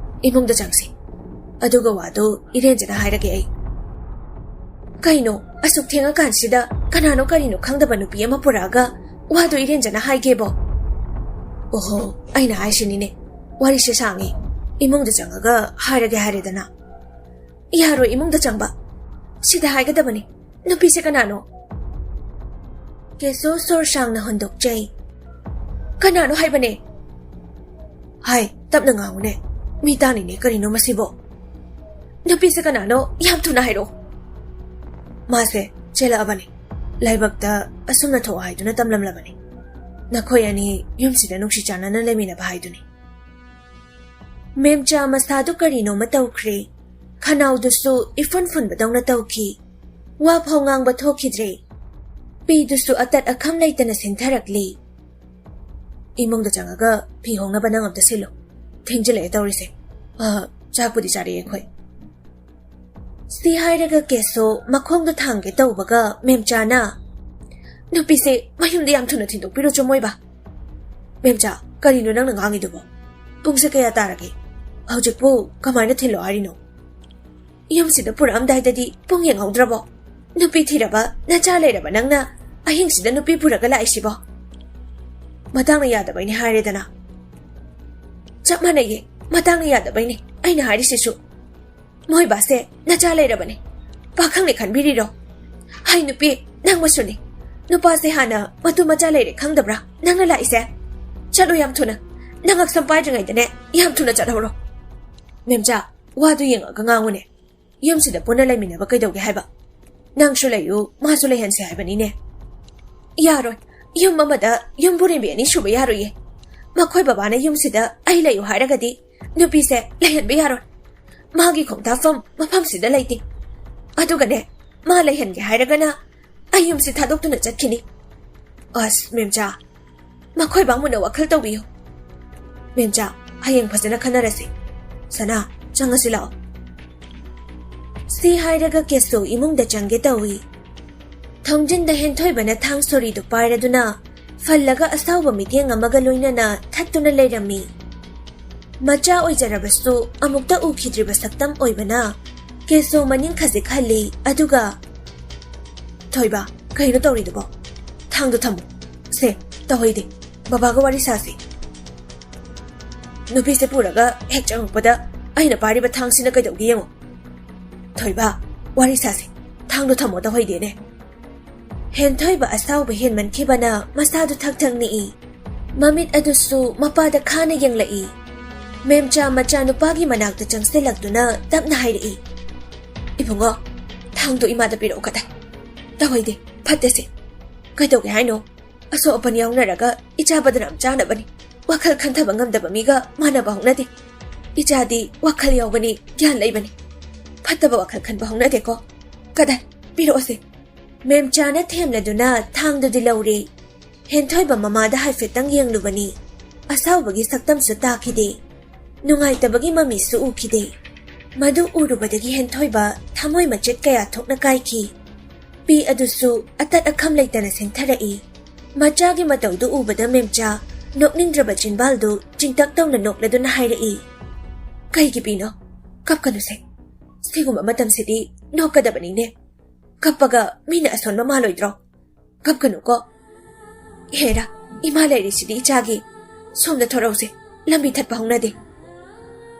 ꯏꯃꯨꯡꯗ ꯆꯪꯁꯤ꯫ ꯑꯗꯨꯒ ꯋꯥꯗꯨ ꯏꯔꯦꯟꯖꯅ ꯍꯥꯏꯔꯒꯦ ꯑꯩ꯫" "ꯀꯩꯅꯣ, ꯑꯁꯨꯛ ꯊꯦꯡꯉꯀꯥꯟꯁꯤꯗ ꯀꯅꯥꯅꯣ ꯀꯔꯤꯅꯣ ꯈꯪꯗꯕ ꯅꯨꯄꯤ ꯑꯃ ꯄꯨꯔꯛꯑꯒ ꯋꯥꯗꯨ ꯏꯔꯦꯟꯖꯅ ꯍꯥꯏꯒꯦꯕꯣ?" "ꯑꯣꯍꯣ, ꯑꯩꯅ ꯍꯥꯏꯁꯤꯅꯤꯅꯦ, ꯋꯥꯔꯤꯁꯦ ꯁꯥꯡꯉꯤ꯫ ꯏꯃꯨꯡꯗ ꯆꯪꯉꯒ ꯍꯥꯏꯔꯒꯦ ꯍꯥꯏꯔꯦꯗꯅ꯫" "ꯌꯥꯔꯣꯏ ꯏꯃꯨꯡꯗ ꯆꯪꯕ꯫ ꯁꯤꯗ ꯍꯥꯏꯒꯗꯕꯅꯤ꯫ ꯅꯨꯄꯤꯁꯦ ꯀꯅꯥꯅꯣ?" ꯀꯦꯁꯣ ꯁꯣꯔ ꯁꯥꯡꯅ ꯍꯣꯟꯗꯣꯛꯆꯩ꯫ "ꯀꯅꯥꯅꯣ ꯍꯥꯏꯕꯅꯦ?" "ꯍꯥꯏ, ꯇꯞꯅ ꯉꯥꯡꯉꯨꯅꯦ꯫ ꯃꯤ ꯇꯥꯅꯤꯅꯦ ꯀꯔꯤꯅꯣ ꯃꯁꯤꯕꯣ꯫ ꯅꯨꯄꯤꯁꯦ ꯀꯅꯥꯅꯣ? ꯌꯥꯝ ꯊꯨꯅ ꯍꯥꯏꯔꯛꯑꯣ꯫" "ꯃꯥꯁꯦ ꯆꯦꯜꯂꯛꯑꯕꯅꯤ꯫ ꯂꯥꯏꯕꯛꯇ ꯑꯁꯨꯝꯅ ꯊꯣꯛꯑꯣ ꯍꯥꯏꯗꯨꯅ ꯇꯝꯂꯝꯂꯕꯅꯤ꯫ ꯅꯈꯣꯏ ꯑꯅꯤ ꯌꯨꯝꯁꯤꯗ ꯅꯨꯡꯁꯤ ꯆꯥꯟꯅꯅ ꯂꯩꯃꯤꯟꯅꯕ ꯍꯥꯏꯗꯨꯅꯤ꯫" ꯃꯦꯝꯆꯥ ꯃꯁꯥꯗꯨ ꯀꯔꯤꯅꯣꯃ ꯇꯧꯈ꯭ꯔꯦ꯫ ꯈꯅꯥꯎꯗꯨꯁꯨ ꯏꯐꯨꯟ ꯐꯨꯟꯕꯗꯧꯅ ꯇꯧꯈꯤ꯫ ꯋꯥ ꯐꯥꯎ ꯉꯥꯡꯕ ꯊꯣꯛꯈꯤꯗ꯭ꯔꯦ꯫ ꯄꯤꯗꯨꯁꯨ ꯑꯇꯠ ꯑꯈꯝ ꯂꯩꯇꯅ ꯁꯤꯟꯊꯔꯛꯂꯤ꯫ "ꯏꯃꯨꯡꯗ ꯆꯪꯉꯒ ꯐꯤ ꯍꯣꯡꯅꯕ ꯅꯪ ꯑꯝꯇ ꯁꯤꯜꯂꯨ꯫ ꯊꯦꯡꯖꯤꯜꯂꯛꯑꯦ ꯇꯧꯔꯤꯁꯦ꯫ ꯑ, ꯆꯥꯛꯄꯨꯗꯤ ꯆꯥꯔꯛꯑꯦ ꯑꯩꯈꯣꯏ꯫" ꯁꯤ ꯍꯥꯏꯔꯒ ꯀꯦꯁꯣ ꯃꯈꯣꯡꯗ ꯊꯥꯡꯒꯦ ꯇꯧꯕꯒ ꯃꯦꯝꯆꯥꯅ, "ꯅꯨꯄꯤꯁꯦ ꯃꯌꯨꯝꯗ ꯌꯥꯝ ꯊꯨꯅ ꯊꯤꯟꯗꯣꯛꯄꯤꯔꯣ ꯆꯃꯣꯏꯕ꯫" "ꯃꯦꯝꯆꯥ, ꯀꯔꯤꯅꯣ ꯅꯪꯅ ꯉꯥꯡꯉꯤꯗꯨꯕꯣ? ꯄꯨꯡꯁꯦ ꯀꯌꯥ ꯇꯥꯔꯒꯦ? ꯍꯧꯖꯤꯛꯄꯨ ꯀꯃꯥꯏꯅ ꯊꯤꯜꯂꯣ ꯍꯥꯏꯔꯤꯅꯣ? ꯌꯨꯝꯁꯤꯗ ꯄꯨꯔꯛꯑꯝꯗꯥꯏꯗꯗꯤ ꯄꯨꯡ ꯌꯦꯡꯍꯧꯗ꯭ꯔꯕꯣ? ꯅꯨꯄꯤ ꯊꯤꯔꯕ ꯅꯆꯥ ꯂꯩꯔꯕ ꯅꯪꯅ ꯑꯍꯤꯡꯁꯤꯗ ꯅꯨꯄꯤ ꯄꯨꯔꯒ ꯂꯥꯛꯏꯁꯤꯕꯣ?" "ꯃꯇꯥꯡꯅ ꯌꯥꯗꯕꯩꯅꯦ ꯍꯥꯏꯔꯦꯗꯅ꯫" "ꯆꯞ ꯃꯥꯟꯅꯩꯌꯦ, ꯃꯇꯥꯡꯅ ꯌꯥꯗꯕꯩꯅꯦ ꯑꯩꯅ ꯍꯥꯏꯔꯤꯁꯤꯁꯨ꯫ ꯃꯣꯏ ꯕꯥꯁꯦ ꯅꯆꯥ ꯂꯩꯔꯕꯅꯦ꯫ ꯄꯥꯈꯪꯅꯦ ꯈꯟꯕꯤꯔꯤꯔꯣ? ꯍꯥꯏ ꯅꯨꯄꯤ, ꯅꯪ ꯃꯁꯨꯅꯦ꯫ ꯅꯨꯄꯥꯁꯦ ꯍꯥꯟꯅ ꯃꯇꯨ ꯃꯆꯥ ꯂꯩꯔꯦ ꯈꯪꯗꯕ꯭ꯔꯥ ꯅꯪꯅ ꯂꯥꯛꯏꯁꯦ? ꯆꯠꯂꯣ ꯌꯥꯝ ꯊꯨꯅ꯫ ꯅꯪ ꯉꯛꯁꯝ ꯄꯥꯏꯗ꯭ꯔꯤꯉꯩꯗꯅꯦ ꯌꯥꯝ ꯊꯨꯅ ꯆꯠꯍꯧꯔꯣ꯫" ꯃꯦꯝꯆꯥ, ꯋꯥꯗꯨ ꯌꯦꯡꯉꯒ ꯉꯥꯡꯉꯨꯅꯦ꯫ ꯌꯨꯝꯁꯤꯗ ꯄꯨꯟꯅ ꯂꯩꯃꯤꯟꯅꯕ ꯀꯩꯗꯧꯒꯦ ꯍꯥꯏꯕ? ꯅꯪꯁꯨ ꯂꯩꯌꯨ, ꯃꯥꯁꯨ ꯂꯩꯍꯟꯁꯦ ꯍꯥꯏꯕꯅꯤꯅꯦ꯫ ꯌꯥꯔꯣꯏ꯫ ꯌꯨꯝ ꯑꯃꯗ ꯌꯨꯝꯕꯨꯔꯦꯝꯕꯤ ꯑꯅꯤ ꯁꯨꯕ ꯌꯥꯔꯣꯏꯌꯦ꯫ ꯃꯈꯣꯏ ꯕꯕꯥꯅ ꯌꯨꯝꯁꯤꯗ ꯑꯩ ꯂꯩꯌꯨ ꯍꯥꯏꯔꯒꯗꯤ ꯅꯨꯄꯤꯁꯦ ꯂꯩꯍꯟꯕ ꯌꯥꯔꯣꯏ꯫ ꯃꯥꯒꯤ ꯈꯣꯡꯊꯥꯐꯝ ꯃꯐꯝꯁꯤꯗ ꯂꯩꯇꯦ꯫ ꯑꯗꯨꯒꯅꯦ, ꯃꯥ ꯂꯩꯍꯟꯒꯦ ꯍꯥꯏꯔꯒꯅ ꯑꯩ ꯌꯨꯝꯁꯤ ꯊꯥꯗꯣꯛꯇꯨꯅ ꯆꯠꯈꯤꯅꯤ꯫ ꯑꯁ, ꯃꯦꯝꯆꯥ, ꯃꯈꯣꯏ ꯕꯥꯃꯨꯅ ꯋꯥꯈꯜ ꯇꯧꯕꯤꯌꯨ꯫ ꯃꯦꯝꯆꯥ, ꯍꯌꯦꯡ ꯐꯖꯅ ꯈꯟꯅꯔꯁꯤ꯫ ꯁꯅꯥ, ꯆꯪꯉꯁꯤ ꯂꯥꯛꯑꯣ꯫ ꯁꯤ ꯍꯥꯏꯔꯒ ꯀꯦꯁꯣ ꯏꯃꯨꯡꯗ ꯆꯪꯒꯦ ꯇꯧꯏ꯫ ꯊꯣꯡꯖꯤꯟꯗ ꯍꯦꯟꯊꯣꯏꯕꯅ ꯊꯥꯡ ꯁꯣꯔꯤꯗꯨ ꯄꯥꯏꯔꯗꯨꯅ ꯐꯜꯂꯒ ꯑꯁꯥꯎꯕ ꯃꯤꯠꯌꯦꯡ ꯑꯃꯒ ꯂꯣꯏꯅꯅ ꯊꯠꯇꯨꯅ ꯂꯩꯔꯝꯃꯤ꯫ ꯃꯆꯥ ꯑꯣꯏꯖꯔꯕꯁꯨ ꯑꯃꯨꯛꯇ ꯎꯈꯤꯗ꯭ꯔꯤꯕ ꯁꯛꯇꯝ ꯑꯣꯏꯕꯅ ꯀꯦꯁꯣ ꯃꯅꯤꯡ ꯈꯖꯤꯛ ꯍꯜꯂꯤ, ꯑꯗꯨꯒ, "ꯊꯣꯏꯕ, ꯀꯩꯅꯣ ꯇꯧꯔꯤꯗꯨꯕꯣ? ꯊꯥꯡꯗꯣ ꯊꯝꯃꯨ꯫ ꯁꯦ, ꯇꯧꯍꯩꯗꯦ꯫ ꯕꯕꯥꯒ ꯋꯥꯔꯤ ꯁꯥꯁꯤ꯫ ꯅꯨꯄꯤꯁꯦ ꯄꯨꯔꯒ ꯍꯦꯛ ꯆꯪꯉꯛꯄꯗ ꯑꯩꯅ ꯄꯥꯏꯔꯤꯕ ꯊꯥꯡꯁꯤꯅ ꯀꯩꯗꯧꯒꯦ ꯌꯦꯡꯉꯣ꯫ ꯊꯣꯏꯕ, ꯋꯥꯔꯤ ꯁꯥꯁꯤ꯫ ꯊꯥꯡꯗꯣ ꯊꯝꯃꯣ, ꯇꯧꯍꯩꯗꯦꯅꯦ꯫" ꯍꯦꯟꯊꯣꯏꯕ ꯑꯁꯥꯎꯕ ꯍꯦꯟꯃꯟꯈꯤꯕꯅ ꯃꯁꯥꯗꯨ ꯊꯛ ꯊꯛ ꯅꯤꯛꯏ꯫ ꯃꯃꯤꯠ ꯑꯗꯨꯁꯨ ꯃꯄꯥꯗ ꯈꯥꯅ ꯌꯦꯡꯂꯛꯏ꯫ ꯃꯦꯝꯆꯥ ꯃꯆꯥꯅꯨꯄꯥꯒꯤ ꯃꯅꯥꯛꯇ ꯆꯪꯁꯤꯜꯂꯛꯇꯨꯅ ꯇꯞꯅ ꯍꯥꯏꯔꯛꯏ, "ꯏꯕꯨꯡꯉꯣ, ꯊꯥꯡꯗꯣ ꯏꯃꯥꯗ ꯄꯤꯔꯛꯑꯣ ꯀꯗꯥꯏ꯫ ꯇꯧꯍꯩꯗꯦ, ꯐꯠꯇꯦꯁꯦ꯫ ꯀꯩꯗꯧꯒꯦ ꯍꯥꯏꯅꯣ? ꯑꯁꯣꯛ ꯑꯄꯟ ꯌꯥꯎꯅꯔꯒ ꯏꯆꯥ ꯕꯗꯅꯥꯝ ꯆꯥꯅꯕꯅꯤ꯫ ꯋꯥꯈꯜ ꯈꯟꯊꯕ ꯉꯝꯗꯕ ꯃꯤꯒ ꯃꯥꯟꯅꯕ ꯍꯧꯅꯗꯦ꯫ ꯏꯆꯥꯗꯤ ꯋꯥꯈꯜ ꯌꯥꯎꯕꯅꯤ, ꯒ꯭ꯌꯥꯟ ꯂꯩꯕꯅꯤ꯫ ꯐꯠꯇꯕ ꯋꯥꯈꯜ ꯈꯟꯕ ꯍꯧꯅꯗꯦꯀꯣ꯫ ꯀꯗꯥꯏ? ꯄꯤꯔꯛꯑꯣꯁꯦ꯫" ꯃꯦꯝꯆꯥꯅ ꯊꯦꯝꯂꯗꯨꯅ ꯊꯥꯡꯗꯨꯗꯤ ꯂꯧꯔꯦ꯫ ꯍꯦꯟꯊꯣꯏꯕ ꯃꯃꯥꯗ ꯍꯥꯏꯐꯦꯠꯇꯪ ꯌꯦꯡꯂꯨꯕꯅꯤ꯫ ꯑꯁꯥꯎꯕꯒꯤ ꯁꯛꯇꯝꯁꯨ ꯇꯥꯈꯤꯗꯦ꯫ ꯅꯨꯡꯉꯥꯏꯇꯕꯒꯤ ꯃꯃꯤꯁꯨ ꯎꯈꯤꯗꯦ꯫ ꯃꯗꯨ ꯎꯔꯨꯕꯗꯒꯤ ꯍꯦꯟꯊꯣꯏꯕ ꯊꯃꯣꯏ ꯃꯆꯦꯠ ꯀꯌꯥ ꯊꯣꯛꯅ ꯀꯥꯏꯈꯤ꯫ ꯄꯤ ꯑꯗꯨꯁꯨ ꯑꯇꯠ ꯑꯈꯝ ꯂꯩꯇꯅ ꯁꯦꯡꯊꯔꯛꯏ꯫ ꯃꯆꯥꯒꯤ ꯃꯇꯧꯗꯨ ꯎꯕꯗ ꯃꯦꯝꯆꯥ ꯅꯣꯛꯅꯤꯡꯗ꯭ꯔꯕ ꯆꯤꯟꯕꯥꯜꯗꯨ ꯆꯤꯡꯇꯛ ꯇꯧꯅ ꯅꯣꯛꯂꯗꯨꯅ ꯍꯥꯏꯔꯛꯏ, "ꯀꯩꯒꯤ ꯄꯤꯅꯣ? ꯀꯞꯀꯅꯨꯁꯦ꯫ ꯁꯤꯒꯨꯝꯕ ꯃꯇꯝꯁꯤꯗꯤ ꯅꯣꯛꯀꯗꯕꯅꯤꯅꯦ꯫ ꯀꯞꯄꯒ ꯃꯤꯅ ꯑꯁꯣꯟꯕ ꯃꯥꯜꯂꯣꯏꯗ꯭ꯔꯣ? ꯀꯞꯀꯅꯨꯀꯣ꯫ ꯍꯦꯔꯥ, ꯏꯃꯥ ꯂꯩꯔꯤꯁꯤꯗꯤ ꯏꯆꯥꯒꯤ꯫ ꯁꯣꯝꯗ ꯊꯣꯔꯧꯁꯦ, ꯂꯝꯕꯤ ꯊꯠꯄ ꯍꯧꯅꯗꯦ꯫"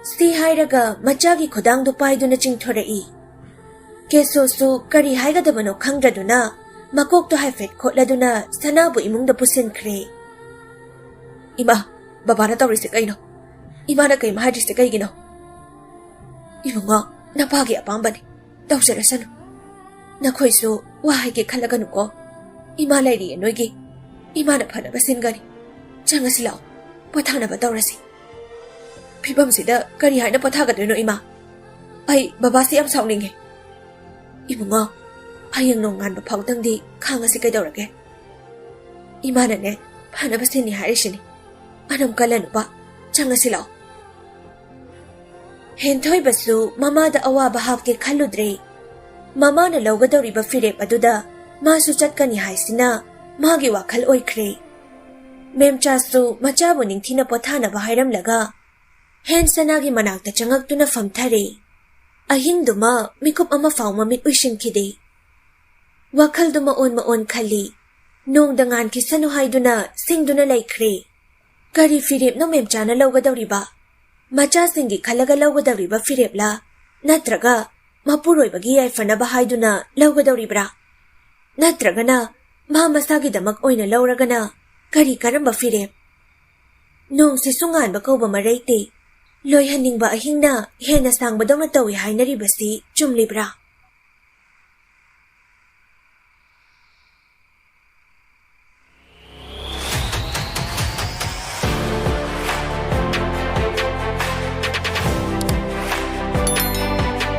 ꯁꯤ ꯍꯥꯏꯔꯒ ꯃꯆꯥꯒꯤ ꯈꯨꯗꯥꯡꯗꯨ ꯄꯥꯏꯗꯨꯅ ꯆꯤꯡꯊꯣꯔꯛꯏ꯫ ꯀꯦꯁꯣꯁꯨ ꯀꯔꯤ ꯍꯥꯏꯒꯗꯕꯅꯣ ꯈꯪꯗ꯭ꯔꯗꯨꯅ ꯃꯀꯣꯛꯇꯣ ꯍꯥꯏꯐꯦꯠ ꯈꯣꯠꯂꯗꯨꯅ ꯁꯅꯥꯕꯨ ꯏꯃꯨꯡꯗ ꯄꯨꯁꯤꯟꯈ꯭ꯔꯦ꯫ "ꯏꯃꯥ, ꯕꯕꯥꯅ ꯇꯧꯔꯤꯁꯦ ꯀꯩꯅꯣ? ꯏꯃꯥꯅ ꯀꯩꯝ ꯍꯥꯏꯗ꯭ꯔꯤꯁꯦ ꯀꯩꯒꯤꯅꯣ?" "ꯏꯕꯨꯡꯉꯣ, ꯅꯄꯥꯒꯤ ꯑꯄꯥꯝꯕꯅꯤ, ꯇꯧꯖꯔꯁꯅꯨ꯫ ꯅꯈꯣꯏꯁꯨ ꯋꯥ ꯍꯥꯏꯒꯦ ꯈꯜꯂꯒꯅꯨꯀꯣ꯫ ꯏꯃꯥ ꯂꯩꯔꯤꯌꯦ ꯅꯣꯏꯒꯤ, ꯏꯃꯥꯅ ꯐꯅꯕ ꯁꯤꯟꯒꯅꯤ꯫ ꯆꯪꯉꯁꯤ ꯂꯥꯛꯑꯣ, ꯄꯣꯊꯥꯅꯕ ꯇꯧꯔꯁꯤ꯫ ꯐꯤꯕꯝꯁꯤꯗ ꯀꯔꯤ ꯍꯥꯏꯅ ꯄꯣꯊꯥꯒꯗꯣꯏꯅꯣ ꯏꯃꯥ? ꯑꯩ ꯕꯕꯥꯁꯤ ꯌꯥꯝ ꯁꯥꯎꯅꯤꯡꯉꯦ꯫ ꯏꯕꯨꯡꯉꯣ, ꯍꯌꯦꯡ ꯅꯣꯡꯉꯥꯟꯕ ꯐꯥꯎꯗꯪꯗꯤ ꯈꯥꯡꯉꯁꯤ ꯀꯩꯗꯧꯔꯒꯦ? ꯏꯃꯥꯅꯅꯦ ꯐꯅꯕ ꯁꯤꯟꯅꯤ ꯍꯥꯏꯔꯤꯁꯤꯅꯤ꯫ ꯑꯗꯨꯝ ꯀꯜꯂꯅꯨꯕ, ꯆꯪꯉꯁꯤ ꯂꯥꯛꯑꯣ꯫" ꯍꯦꯟꯊꯣꯏꯕꯁꯨ ꯃꯃꯥꯗ ꯑꯋꯥꯕ ꯍꯥꯞꯀꯦ ꯈꯜꯂꯨꯗ꯭ꯔꯦ꯫ ꯃꯃꯥꯅ ꯂꯧꯒꯗꯧꯔꯤꯕ ꯐꯤꯔꯦꯞ ꯑꯗꯨꯗ ꯃꯥꯁꯨ ꯆꯠꯀꯅꯤ ꯍꯥꯏꯁꯤꯅ ꯃꯥꯒꯤ ꯋꯥꯈꯜ ꯑꯣꯏꯈ꯭ꯔꯦ꯫ ꯃꯦꯝꯆꯥꯁꯨ ꯃꯆꯥꯕꯨ ꯅꯤꯡꯊꯤꯅ ꯄꯣꯊꯥꯅꯕ ꯍꯥꯏꯔꯝꯂꯒ ꯍꯦꯟ ꯁꯅꯥꯒꯤ ꯃꯅꯥꯛꯇ ꯆꯪꯉꯛꯇꯨꯅ ꯐꯝꯊꯔꯦ꯫ ꯑꯍꯤꯡꯗꯨꯃ ꯃꯤꯀꯨꯞ ꯑꯃ ꯐꯥꯎ ꯃꯃꯤꯠ ꯎꯏꯁꯤꯟꯈꯤꯗꯦ꯫ ꯋꯥꯈꯜꯗꯨ ꯃꯑꯣꯟ ꯃꯑꯣꯟ ꯈꯜꯂꯤ꯫ ꯅꯣꯡꯗ ꯉꯥꯟꯈꯤꯁꯅꯨ ꯍꯥꯏꯗꯨꯅ ꯁꯤꯡꯗꯨꯅ ꯂꯩꯈ꯭ꯔꯦ꯫ ꯀꯔꯤ ꯐꯤꯔꯦꯞꯅꯣ ꯃꯦꯝꯆꯥꯅ ꯂꯧꯒꯗꯧꯔꯤꯕ? ꯃꯆꯥꯁꯤꯡꯒꯤ ꯈꯜꯂꯒ ꯂꯧꯒꯗꯧꯔꯤꯕ ꯐꯤꯔꯦꯞꯂꯥ? ꯅꯠꯇ꯭ꯔꯒ ꯃꯄꯨꯔꯣꯏꯕꯒꯤ ꯌꯥꯏꯐꯅꯕ ꯍꯥꯏꯗꯨꯅ ꯂꯧꯒꯗꯧꯔꯤꯕ꯭ꯔꯥ? ꯅꯠꯇ꯭ꯔꯒꯅ ꯃꯥ ꯃꯁꯥꯒꯤꯗꯃꯛ ꯑꯣꯏꯅ ꯂꯧꯔꯒꯅ ꯀꯔꯤ ꯀꯔꯝꯕ ꯐꯤꯔꯦꯞ? ꯅꯣꯡꯁꯤꯁꯨ ꯉꯥꯟꯕ ꯀꯧꯕ ꯃꯔꯩꯇꯦ꯫ ꯂꯣꯏꯍꯟꯅꯤꯡꯕ ꯑꯍꯤꯡꯅ ꯍꯦꯟꯅ ꯁꯥꯡꯕꯗꯧꯅ ꯇꯧꯏ ꯍꯥꯏꯅꯔꯤꯕꯁꯤ ꯆꯨꯝꯂꯤꯕ꯭ꯔꯥ?